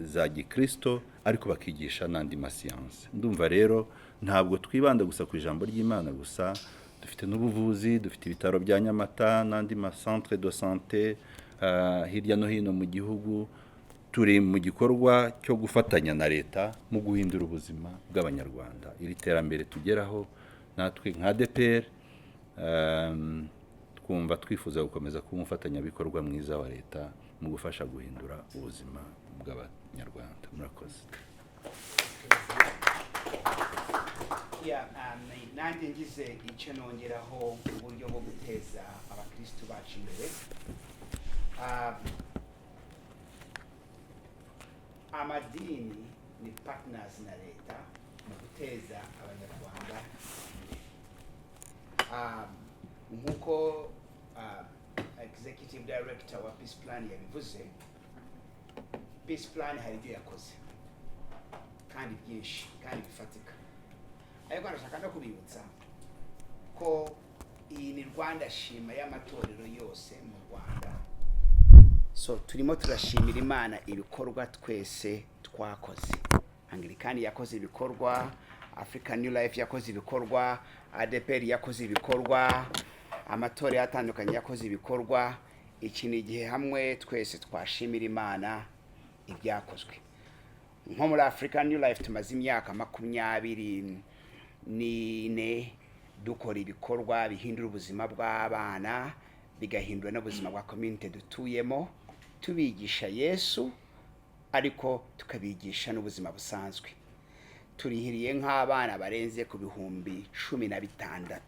za gikristo, ariko bakigisha n'andi masiyansi. Ndumva rero ntabwo twibanda gusa ku ijambo ry'Imana gusa. Dufite n'ubuvuzi, dufite ibitaro bya Nyamata n'andi macentre de santé hirya no hino mu gihugu. Turi mu gikorwa cyo gufatanya na leta mu guhindura ubuzima bw'Abanyarwanda. Iri terambere tugeraho natwe nka ADEPR, twumva twifuza gukomeza kuba umufatanyabikorwa mwiza wa leta mu gufasha guhindura ubuzima bw'Abanyarwanda. Murakoze. Yeah, nanjye ngize icyo nongeraho mu buryo bwo guteza abakristu bacu imbere. Amadini ni partners na leta mu guteza Abanyarwanda imbere. Nk'uko executive director wa Peace Plan yabivuze, Peace Plan hari ibyo yakoze kandi byinshi kandi bifatika, ariko ndashaka no kubibutsa ko iyi ni Rwanda Shima y'amatorero yose mu Rwanda. So turimo turashimira Imana ibikorwa twese twakoze. Anglikani yakoze ibikorwa, African New Life yakoze ibikorwa, ADEPR yakoze ibikorwa, amatorero atandukanye yakoze ibikorwa. Iki ni igihe hamwe twese twashimira Imana ibyakozwe. Nko muri African New Life tumaze imyaka 24 dukora ibikorwa bihindura ubuzima bw'abana, bigahindura n'ubuzima bwa community dutuyemo, tubigisha Yesu ariko tukabigisha n'ubuzima busanzwe. Turihiriye nk'abana barenze ku 16,000,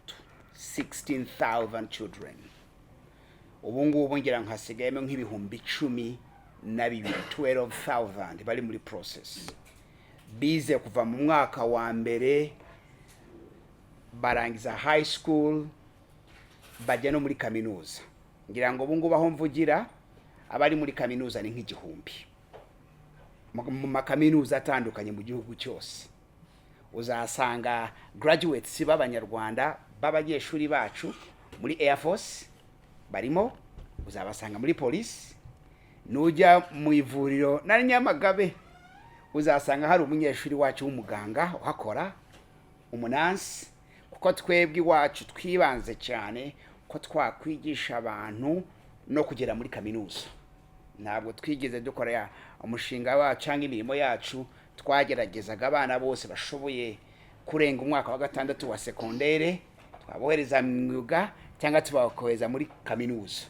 16,000 children. Ubu ngubu ngira ngo hasigayemo nk'ibihumbi 12, 12,000 bari muri process. Bize kuva mu mwaka wa mbere, barangiza high school, bajya no muri kaminuza. Ngira ngo ubu ngubu aho mvugira, abari muri kaminuza ni nk'igihumbi mu makaminuza atandukanye mu gihugu cyose. Uzasanga graduates b'Abanyarwanda, b'abanyeshuri bacu, muri Air Force barimo, uzabasanga muri polisi. Nujya mu ivuriro na Nyamagabe, uzasanga hari umunyeshuri wacu w'umuganga uhakora, umunansi, kuko twebwe iwacu twibanze cyane ko twakwigisha abantu no kugera muri kaminuza. Ntabwo twigeze dukora umushinga wacu cyangwa imirimo yacu, twageragezaga abana bose bashoboye kurenga umwaka wa gatandatu wa sekondere, twabohereza mu myuga cyangwa tubakohereza muri kaminuza.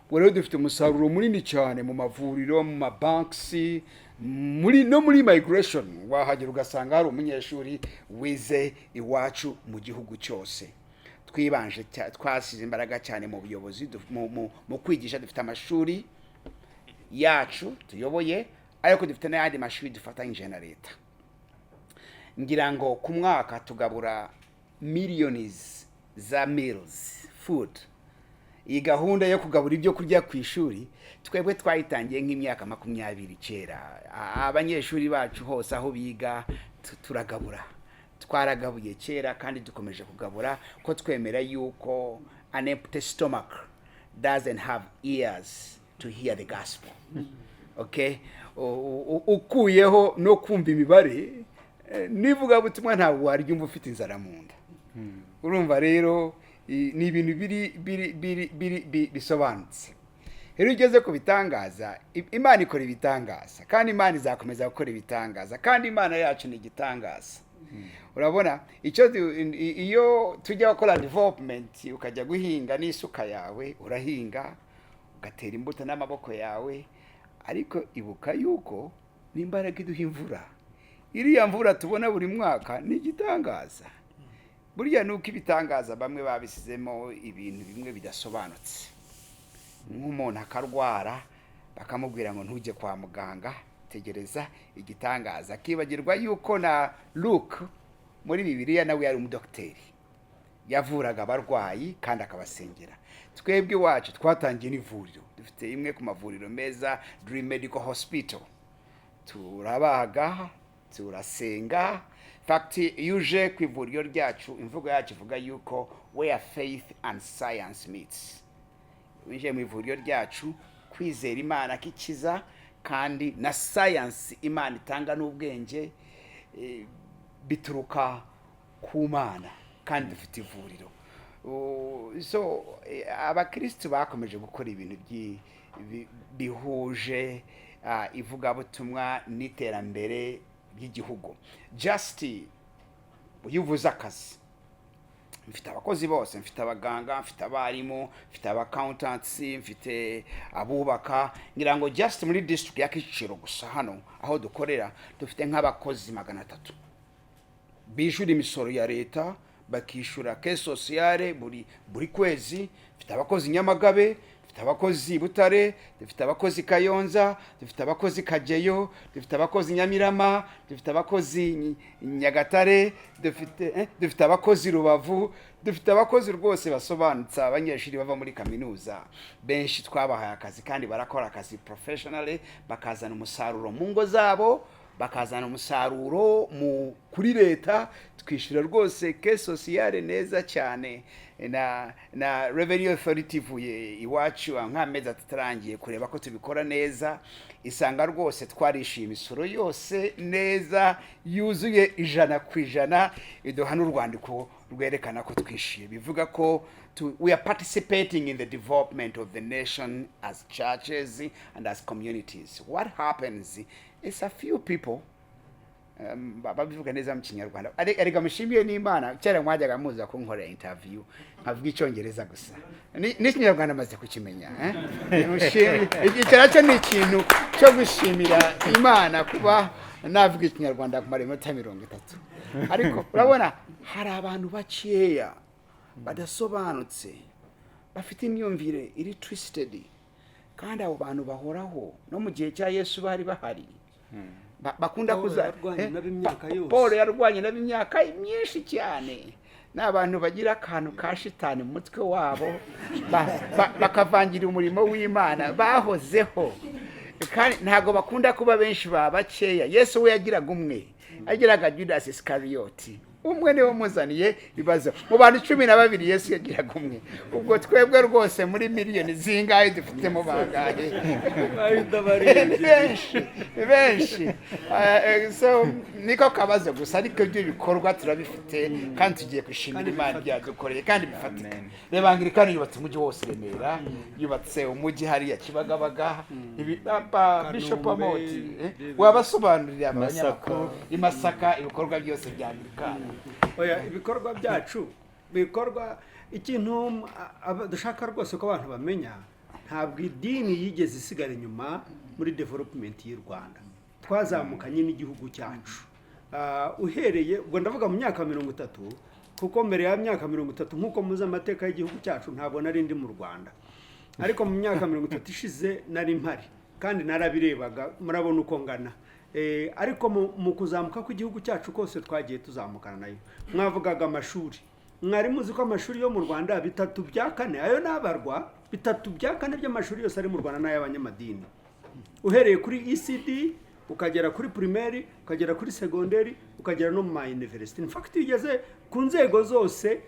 Ubwo rero dufite umusaruro munini cyane mu mavuriro, mu mabanki, muri no muri migration. Wahagera ugasanga hari umunyeshuri wize iwacu mu gihugu cyose. Twibanje, twasize imbaraga cyane mu buyobozi, mu kwigisha. Dufite amashuri yacu tuyoboye, ariko dufite n'ayandi mashuri dufatanyije na leta. Ngira ngo ku mwaka tugabura millions za meals, food. Iyi gahunda yo kugabura ibyo kurya ku ishuri twebwe twayitangiye nk'imyaka 20 kera. Abanyeshuri bacu hose aho biga turagabura. Twaragabuye kera kandi dukomeje kugabura, ko twemera yuko an empty stomach doesn't have ears to hear the gospel. Okay, ukuyeho no kumva imibare, n'ivugabutumwa ntabwo waryumva ufite inzara mu nda. Urumva rero ni ibintu biri biri biri biri bisobanutse. Rero iyo ugeze ku bitangaza, Imana ikora ibitangaza, kandi Imana izakomeza gukora ibitangaza, kandi Imana yacu ni igitangaza. Urabona icyo iyo tujya gukora development, ukajya guhinga n'isuka yawe, urahinga ugatera imbuto n'amaboko yawe, ariko ibuka yuko n'imbaraga iduha imvura, iriya mvura tubona buri mwaka ni igitangaza. Burya ni uko ibitangaza bamwe babisizemo ibintu bimwe bidasobanutse, nk'umuntu akarwara bakamubwira ngo ntujye kwa muganga, tegereza igitangaza, akibagirwa yuko na Luke muri Bibiliya nawe yari umudogiteri, yavuraga abarwayi kandi akabasengera. Twebwe iwacu twatangiye n'ivuriro, dufite imwe ku mavuriro meza, Dream Medical Hospital. Turabaga, turasenga. Fact, iyo uje ku ivuriro ryacu, imvugo yacu ivuga yuko "where faith and science meets". Winjiye mu ivuriro ryacu, kwizera Imana kikiza kandi na science Imana itanga n'ubwenge, bituruka ku Mana, kandi dufite ivuriro. So abakristu bakomeje gukora ibintu bihuje ivugabutumwa n'iterambere ry'igihugu. Just iyo uvuze akazi, mfite abakozi bose, mfite abaganga, mfite abarimu, mfite aba accountants, mfite abubaka. Ngira ngo just muri district ya Kicukiro gusa, hano aho dukorera, dufite nk'abakozi 300 bishyura imisoro ya leta, bakishyura caisse sociale buri kwezi. Mfite abakozi Nyamagabe, dufite abakozi Butare, dufite abakozi Kayonza, dufite abakozi Kageyo, dufite abakozi Nyamirama, dufite abakozi Nyagatare, dufite abakozi Rubavu, dufite abakozi rwose basobanutse. Abanyeshuri bava muri kaminuza benshi twabahaye akazi, kandi barakora akazi professionally, bakazana umusaruro mu ngo zabo, bakazana umusaruro mu kuri leta. Twishyura rwose caisse sociale neza cyane, na Revenue Authority ivuye iwacu nk'amezi 3 arangiye kureba ko tubikora neza, isanga rwose twarishyuye imisoro yose neza yuzuye 100%, iduha n'urwandiko rwerekana ko twishyuye. Bivuga ko we are participating in the development of the nation as churches and as communities. What happens is a few people, babivuga neza mu Kinyarwanda. Erega mushimiye n'Imana, kera mwajyaga muza kunkorera interview nkavuga Icyongereza gusa. N'ikinyarwanda maze kukimenya, eh? Icyo nacyo ni ikintu cyo gushimira Imana, kuba navuga Ikinyarwanda kumara iminota 30. Ariko urabona hari abantu bakeya badasobanutse, bafite imyumvire iri twisted, kandi abo bantu bahoraho. No mu gihe cya Yesu bari bahari. Bakunda Paul kuza yarwanye nabo imyaka yose. Paul yarwanye nabo imyaka myinshi cyane. Ni abantu bagira akantu ka shitani mu mutwe wabo, bakavangira umurimo w'Imana. Bahozeho, kandi ntabwo bakunda kuba benshi, baba bakeya. Yesu we yagiraga umwe, yagiraga Judas Iskariyoti umwe, niwe umuzaniye ibibazo. Mu bantu 12 Yesu yagiraga umwe. Ubwo twebwe rwose muri miliyoni zingahe dufitemo bangahe? Ni benshi, ni benshi. So niko kabazo gusa, ariko ibyo bikorwa turabifite, kandi tugiye gushimira Imana byadukoreye kandi bifatika. Reba Anglikani yubatse umujyi wose Remera, yubatse umujyi hariya Kibagabaga. Bishop Kanombe, Amoti, wabasobanurira Masaka. abanyamakuru i Masaka ibikorwa byose bya Anglikani. Oya, ibikorwa byacu bikorwa, ikintu dushaka rwose ko abantu bamenya, ntabwo idini yigeze isigara inyuma muri development y'u Rwanda. Twazamukanye n'igihugu cyacu. Uhereye ubwo, ndavuga mu myaka 30, kuko mbere ya myaka 30, nk'uko muzi amateka y'igihugu cyacu, ntabwo nari ndi mu Rwanda, ariko mu myaka 30 ishize nari mpari kandi narabirebaga. Murabona uko ngana. Ariko mu kuzamuka kw'igihugu cyacu kose twagiye tuzamukana nayo. Mwavugaga amashuri, mwari muzi ko amashuri yo mu Rwanda 3/4, ayo nabarwa, 3/4 by'amashuri yose ari mu Rwanda ni ay'abanyamadini, uhereye kuri ECD ukagera kuri primaire, ukagera kuri segonderi, ukagera no mu ma university. In fact, iyo ugeze ku nzego zose,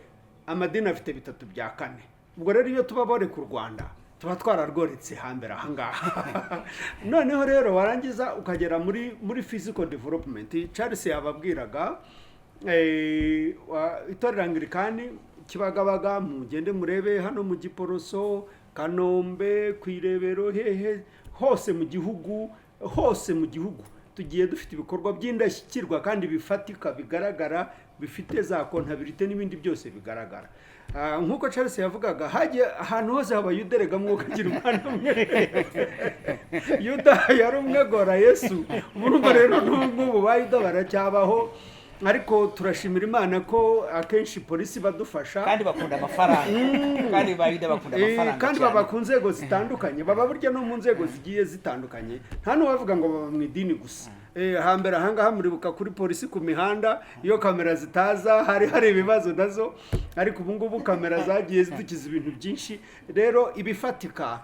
amadini afite 3/4. Ubwo rero iyo tuba boreka u Rwanda Tuba twararworetse hambere ahangaha. Noneho rero warangiza ukagera muri physical development. Charles yababwiraga itorero Anglikani Kibagabaga, mugende murebe hano mu Giporoso, Kanombe, ku Irebero, hehe hose mu gihugu, hose mu gihugu tugiye dufite ibikorwa by'indashyikirwa kandi bifatika, bigaragara, bifite za comptabilité n'ibindi byose bigaragara. Nk'uko Charles yavugaga, hagiye ahantu hose haba Yuda. Erega mwuka agira umwana umwe. Yuda yari umwe gora Yesu. Urumva rero n'ubu ngubu ba Yuda baracyabaho, ariko turashimira Imana ko akenshi polisi badufasha. Kandi bakunda amafaranga. Kandi ba Yuda bakunda amafaranga kandi cyane. Baba ku nzego zitandukanye, baba burya no mu nzego zigiye zitandukanye. Nta n'uwavuga ngo baba mu idini gusa. Hambere ahangaha muribuka kuri polisi ku mihanda, iyo kamera zitaza hari ibibazo nazo, ariko ubu ngubu kamera zagiye zidukiza ibintu byinshi. Rero ibifatika,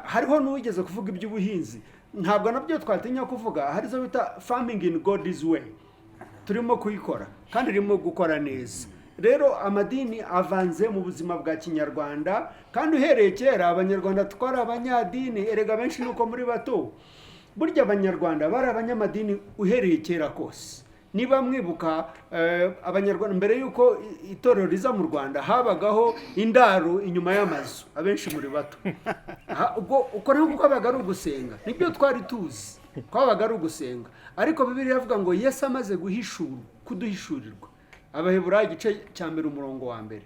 hariho n'uwigeze kuvuga iby'ubuhinzi, ntabwo nabyo twatinya kuvuga. Hari izo bita farming in God's way, turimo kuyikora kandi irimo gukora neza. Rero amadini avanze mu buzima bwa kinyarwanda, kandi uhereye kera Abanyarwanda twari abanyadini. Erega benshi nuko muri bato, burya Abanyarwanda bari abanyamadini uhereye kera kose. Niba mwibuka, Abanyarwanda mbere y'uko itorero riza mu Rwanda, habagaho indaro inyuma y'amazu. Abenshi muri bato. Ubwo uko ntabwo kwabaga ari ugusenga, nibyo twari tuzi, kwabaga ari ugusenga. Ariko Bibiliya iravuga ngo Yesu amaze guhishurwa, kuduhishurirwa, Abaheburayo igice cya 1 umurongo wa 1,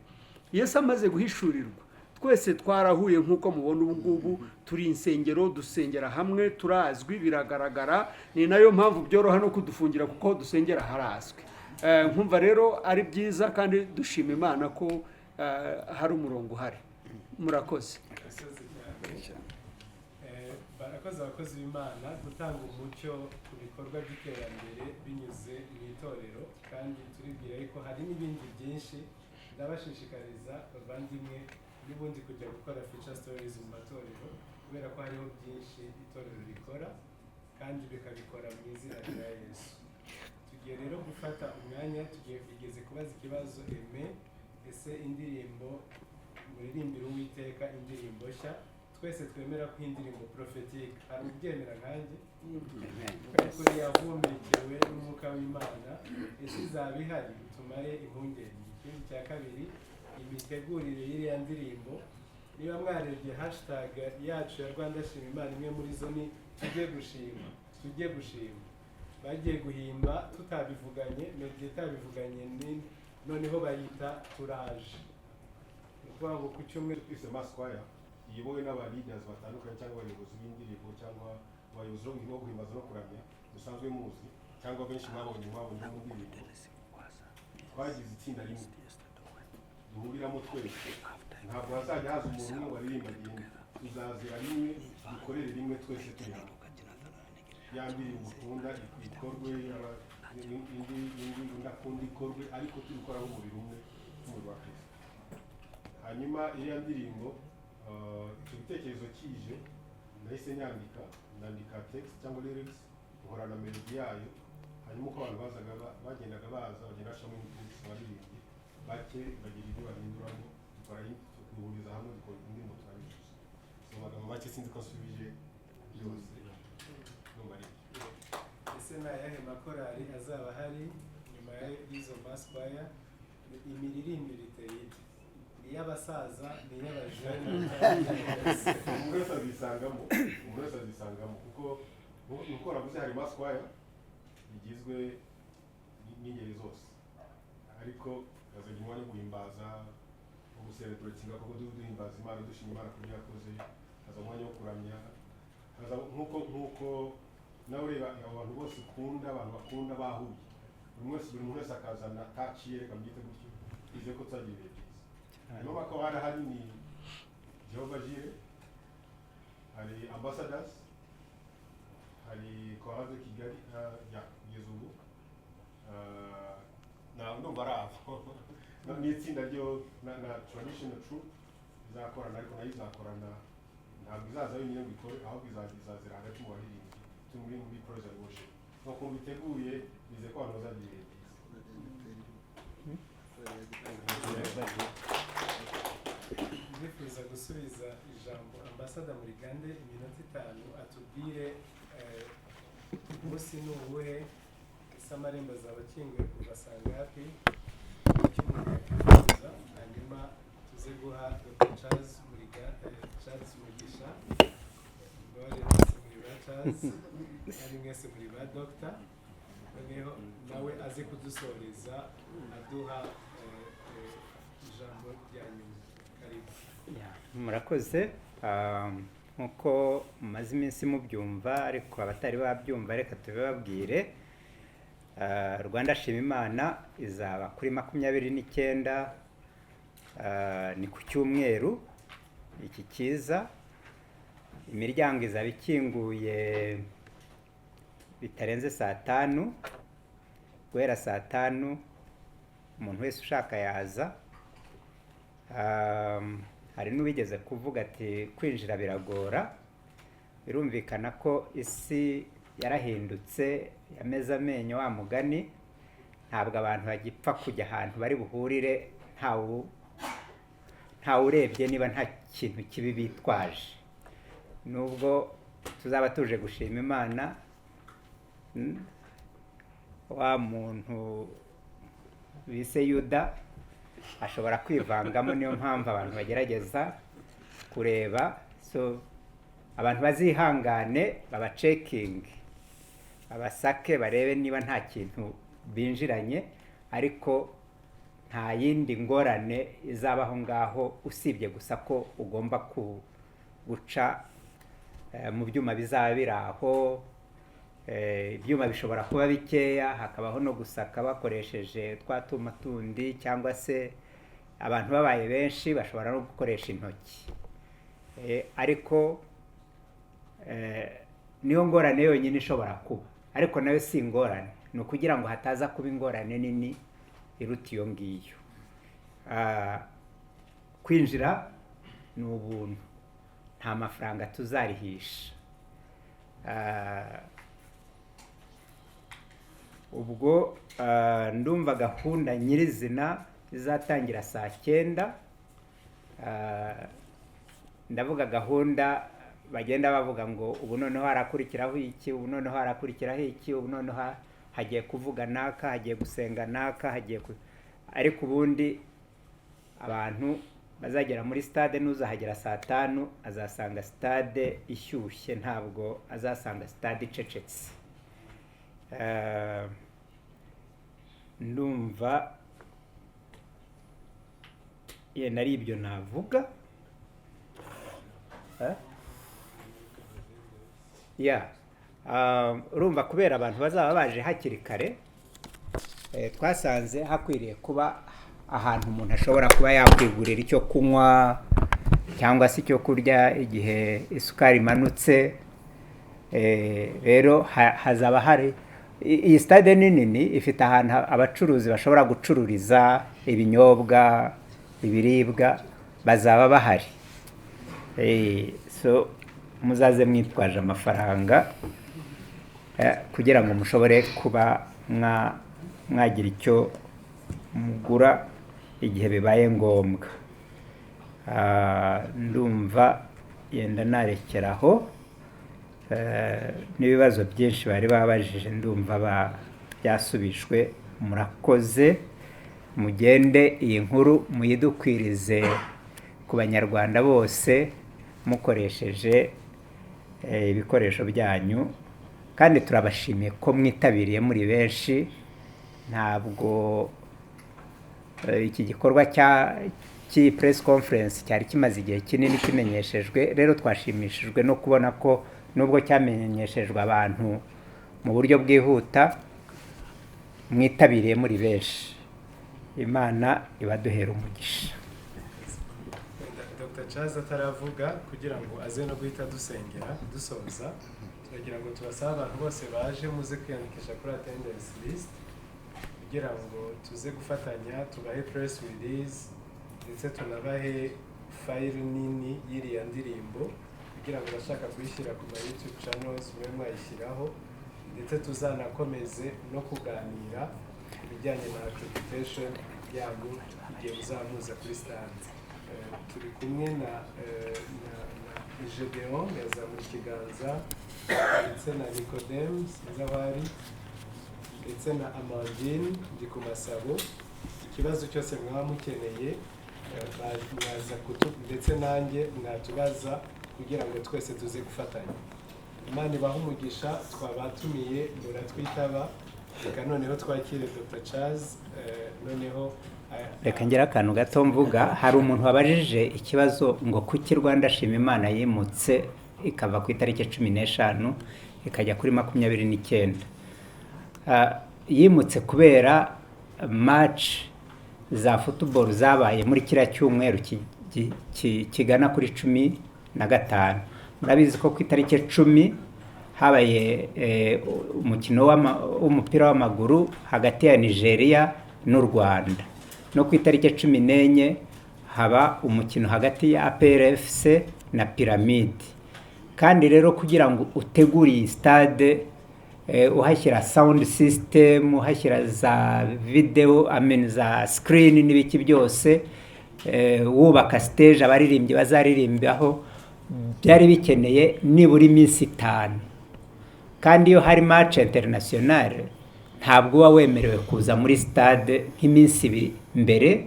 Yesu amaze guhishurirwa twese twarahuye. Nk'uko mubona ubu ngubu turi insengero, dusengera hamwe, turazwi, biragaragara. Ni nayo mpamvu byoroha no kudufungira, kuko aho dusengera harazwi. Nkumva rero ari byiza kandi dushima Imana ko hari umurongo uhari. Murakoze. Barakoze abakozi b'Imana gutanga umucyo ku bikorwa by'iterambere binyuze mu itorero, kandi turibwira yuko hari n'ibindi byinshi. Ndabashishikariza bavandimwe n'ubundi kujya gukora feature stories mu matorero, kubera ko hariho byinshi itorero rikora kandi bikabikora mu izina rya Yesu. Tugiye rero gufata umwanya, tugiye bigeze kubaza ikibazo Aime: ese indirimbo muririmbira Uwiteka, indirimbo nshya, twese twemera ko indirimbo prophétique, hari ubyemera nkanjye kuri yavumekewe n'umwuka w'Imana, ese izaba ihari tumare impungenge? Ikindi cya kabiri, imitegurire y'iriya ndirimbo. Niba mwarebye hashtag yacu ya Rwanda Shima Imana, imwe muri zo ni "Tujye gushima". Tujye gushima bagiye guhimba tutabivuganye, Meddy itabivuganye, ni noneho bayita "Turaje". Ni ukuvuga ngo ku cyumweru Twise mass choir iyobowe n'aba leaders batandukanye, cyangwa abayobozi b'indirimbo, cyangwa abayobozi bo guhimbaza no kuramya musanzwe muzi, cyangwa benshi mwabonye mu ndirimbo. Twagize itsinda rimwe duhuriramo twese. Ntabwo hazajya haza umuntu umwe waririmba agenda. Tuzazira rimwe, dukorere rimwe twese turi hamwe. Ya ndirimbo ukunda ikorwe, indi undi akunda ikorwe, ariko tubikora nk'umubiri umwe, nk'umubiri wa Kristo. Hanyuma iriya ndirimbo, icyo gitekerezo kije nahise nyandika, ndandika text cyangwa lyrics, nkora na melody yayo. Hanyuma uko abantu bazaga bagendaga baza, bagenda bashiramo inputs, abaririmbyi bake bagira ibyo bahinduramo, dukora, duhuriza hamwe, dukora indirimbo, turabicuza. So mu magambo make, sinzi ko nsubije byose, ndumva ari ibyo. Ese ni ayahe makorali azaba ahari nyuma y'izo mass choir? Imiririmbire iteye ite? Ni iy'abasaza, ni iy'abajene? Umuntu wese azisangamo, umuntu wese azisangamo, kuko nuko navuze, hari mass choir igizwe n'ingeri zose, ariko hazagira umwanya wo guhimbaza, wo gucelebratinga kuko duhimbaza Imana, dushima Imana ku byo yakoze. Haza umwanya wo kuramya, haza nk'uko nawe ureba abo bantu bose ukunda, abantu bakunda bahuye, buri muntu wese akazana touch ye, reka mbyite gutyo. Twizeye ko tuzagira ibihe byiza. Hanyuma amakorali ahari ni Jehovah Jireh, hari Ambassadors, hari Chorale de Kigali, ya kugeza ubu na ndumva ari abo. N'itsinda ryo na traditional troupe izakorana, ariko nayo izakorana, ntabwo izaza yonyine ngo ikore, ahubwo izazira hagati mu baririmbyi turi muri praise and worship. Nuko biteguye, bizeye ko abantu bazagira ibihe byiza. Ndifuza gusubiza ijambo Ambassador Murigande, iminota 5, atubwire umunsi ni uwuhe, ese amarembo azaba akinguye kuva saa ngapi, icyo umuntu yakwifuza, hanyuma tuze guha Dr Charles Muriga, Charles Mugisha. Mbabarire, mwese muri ba Charles kandi mwese muri ba Dr. Noneho nawe aze kudusoreza aduha ijambo rya nyuma. Karibu. Murakoze. Nk'uko mumaze iminsi mubyumva, ariko abatari babyumva reka tubibabwire. Rwanda Shima Imana izaba kuri 29, ni ku cyumweru iki kiza. Imiryango izaba ikinguye bitarenze saa 5. Guhera saa 5 umuntu wese ushaka yaza. Hari n'uwigeze kuvuga ati kwinjira biragora. Birumvikana ko isi yarahindutse, yameze amenyo wa mugani. Ntabwo abantu bagipfa kujya ahantu bari buhurire ntawe urebye niba nta kintu kibi bitwaje. Nubwo tuzaba tuje gushima Imana, wa muntu bise Yuda ashobora kwivangamo. Niyo mpamvu abantu bagerageza kureba. So abantu bazihangane, babacekinge, babasake, barebe niba nta kintu binjiranye, ariko nta yindi ngorane izabaho ngaho usibye gusa ko ugomba guca mu byuma bizaba biri aho. Ibyuma bishobora kuba bikeya, hakabaho no gusaka bakoresheje twa tuma tundi, cyangwa se abantu babaye benshi bashobora no gukoresha intoki. Ariko niyo ngorane yonyine ishobora kuba, ariko nayo si ingorane, ni ukugira ngo hataza kuba ingorane nini iruta iyo ngiyo. Kwinjira ni ubuntu, nta mafaranga tuzarihisha. Ubwo ndumva gahunda nyirizina izatangira saa 9. Ndavuga gahunda bagenda bavuga ngo ubu noneho harakurikiraho iki, ubu noneho harakurikiraho iki, ubu noneho hagiye kuvuga naka, hagiye gusenga naka, hagiye ariko ubundi abantu bazagera muri stade, n'uzahagera saa 5 azasanga stade ishyushye, ntabwo azasanga stade icecetse. Ndumva yenda ari ibyo navuga. Urumva kubera abantu bazaba baje hakiri kare, twasanze hakwiriye kuba ahantu umuntu ashobora kuba yakwigurira icyo kunywa cyangwa se icyo kurya igihe isukari imanutse. Rero hazaba hari iyi stade ni nini, ifite ahantu abacuruzi bashobora gucururiza ibinyobwa, ibiribwa, bazaba bahari. So muzaze mwitwaje amafaranga kugira ngo mushobore kuba mwagira icyo mugura igihe bibaye ngombwa. Ndumva yenda narekeraho. N'ibibazo byinshi bari babajije ndumva byasubijwe. Murakoze, mugende iyi nkuru muyidukwirize ku banyarwanda bose mukoresheje ibikoresho byanyu, kandi turabashimiye ko mwitabiriye muri benshi. Ntabwo iki gikorwa cy'iyi press conference cyari kimaze igihe kinini kimenyeshejwe, rero twashimishijwe no kubona ko nubwo cyamenyeshejwe abantu mu buryo bwihuta, mwitabiriye muri benshi. Imana ibaduhera umugisha. Dr Charles ataravuga kugira ngo aze no guhita dusengera dusoza, turagira ngo tubasabe abantu bose baje muze kwiyandikisha kuri attendance list kugira ngo tuze gufatanya, tubahe press release ndetse tunabahe file nini y'iriya ndirimbo kugira ngo abashaka kuyishyira ku ma YouTube channels mube mwayishyiraho, ndetse tuzanakomeze no kuganira ku bijyanye na accreditation yanyu igihe muzamuza kuri stade. Turi kumwe na Gedeon, yazamuye ikiganza, ndetse na Nicodem, sinzi aho ari, ndetse na Amandine ndi ku masabo. Ikibazo cyose mwaba mukeneye, mwaza kutu ndetse nanjye mwatubaza kugira ngo twese tuze gufatanya. Imana ibahe umugisha. Twabatumiye muratwitaba. Reka noneho twakire Dr Charles, noneho Reka ngire akantu gato mvuga. Hari umuntu wabajije ikibazo ngo kuki Rwanda Shima Imana yimutse ikava ku itariki 15 ikajya kuri 29? Yimutse kubera match za football zabaye muri kiriya cyumweru kigana kuri 15. Murabizi ko ku itariki 10 habaye umukino w'umupira w'amaguru hagati ya Nigeria n'u Rwanda, no ku itariki 14 haba umukino hagati ya APRFC na Pyramide. Kandi rero kugira ngo utegure iyi stade, uhashyira sound system, uhashyira za video, I mean za screen n'ibiki byose, wubaka stage abaririmbyi bazaririmbaho, byari bikeneye nibura iminsi 5. Kandi iyo hari match international ntabwo uba wemerewe kuza muri stade nk'iminsi 2 mbere.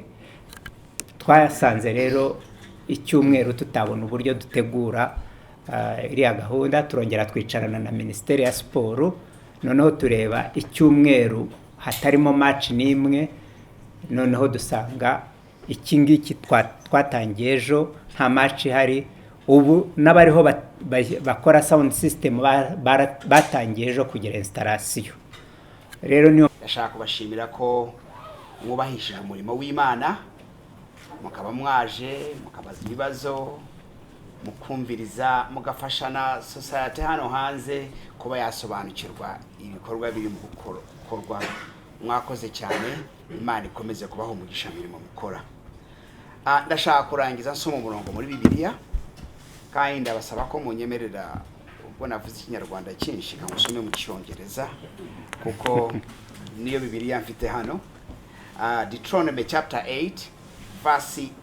Twasanze rero icyumweru tutabona uburyo dutegura iriya gahunda. Turongera twicarana na Minisiteri ya Siporo, noneho tureba icyumweru hatarimo match n'imwe. Noneho dusanga iki ngiki twatangiye ejo nta match ihari. Ubu n'abariho bakora sound system batangiye ejo kugira installation. Rero niyo Ndashaka kubashimira ko mwubahishije umurimo w'Imana, mukaba mwaje mukabaza ibibazo, mukumviriza, mugafasha na society hano hanze kuba yasobanukirwa ibikorwa biri mu gukorwa. Mwakoze cyane, Imana ikomeze kubaha umugisha mirimo mukora. Ndashaka kurangiza nsoma umurongo muri Bibiliya, kandi ndabasaba ko munyemerera, ubwo navuze Ikinyarwanda cyinshi, nkamusome mu Cyongereza kuko niyo Bibiliya mfite hano. Deuteronomy chapter 8 verse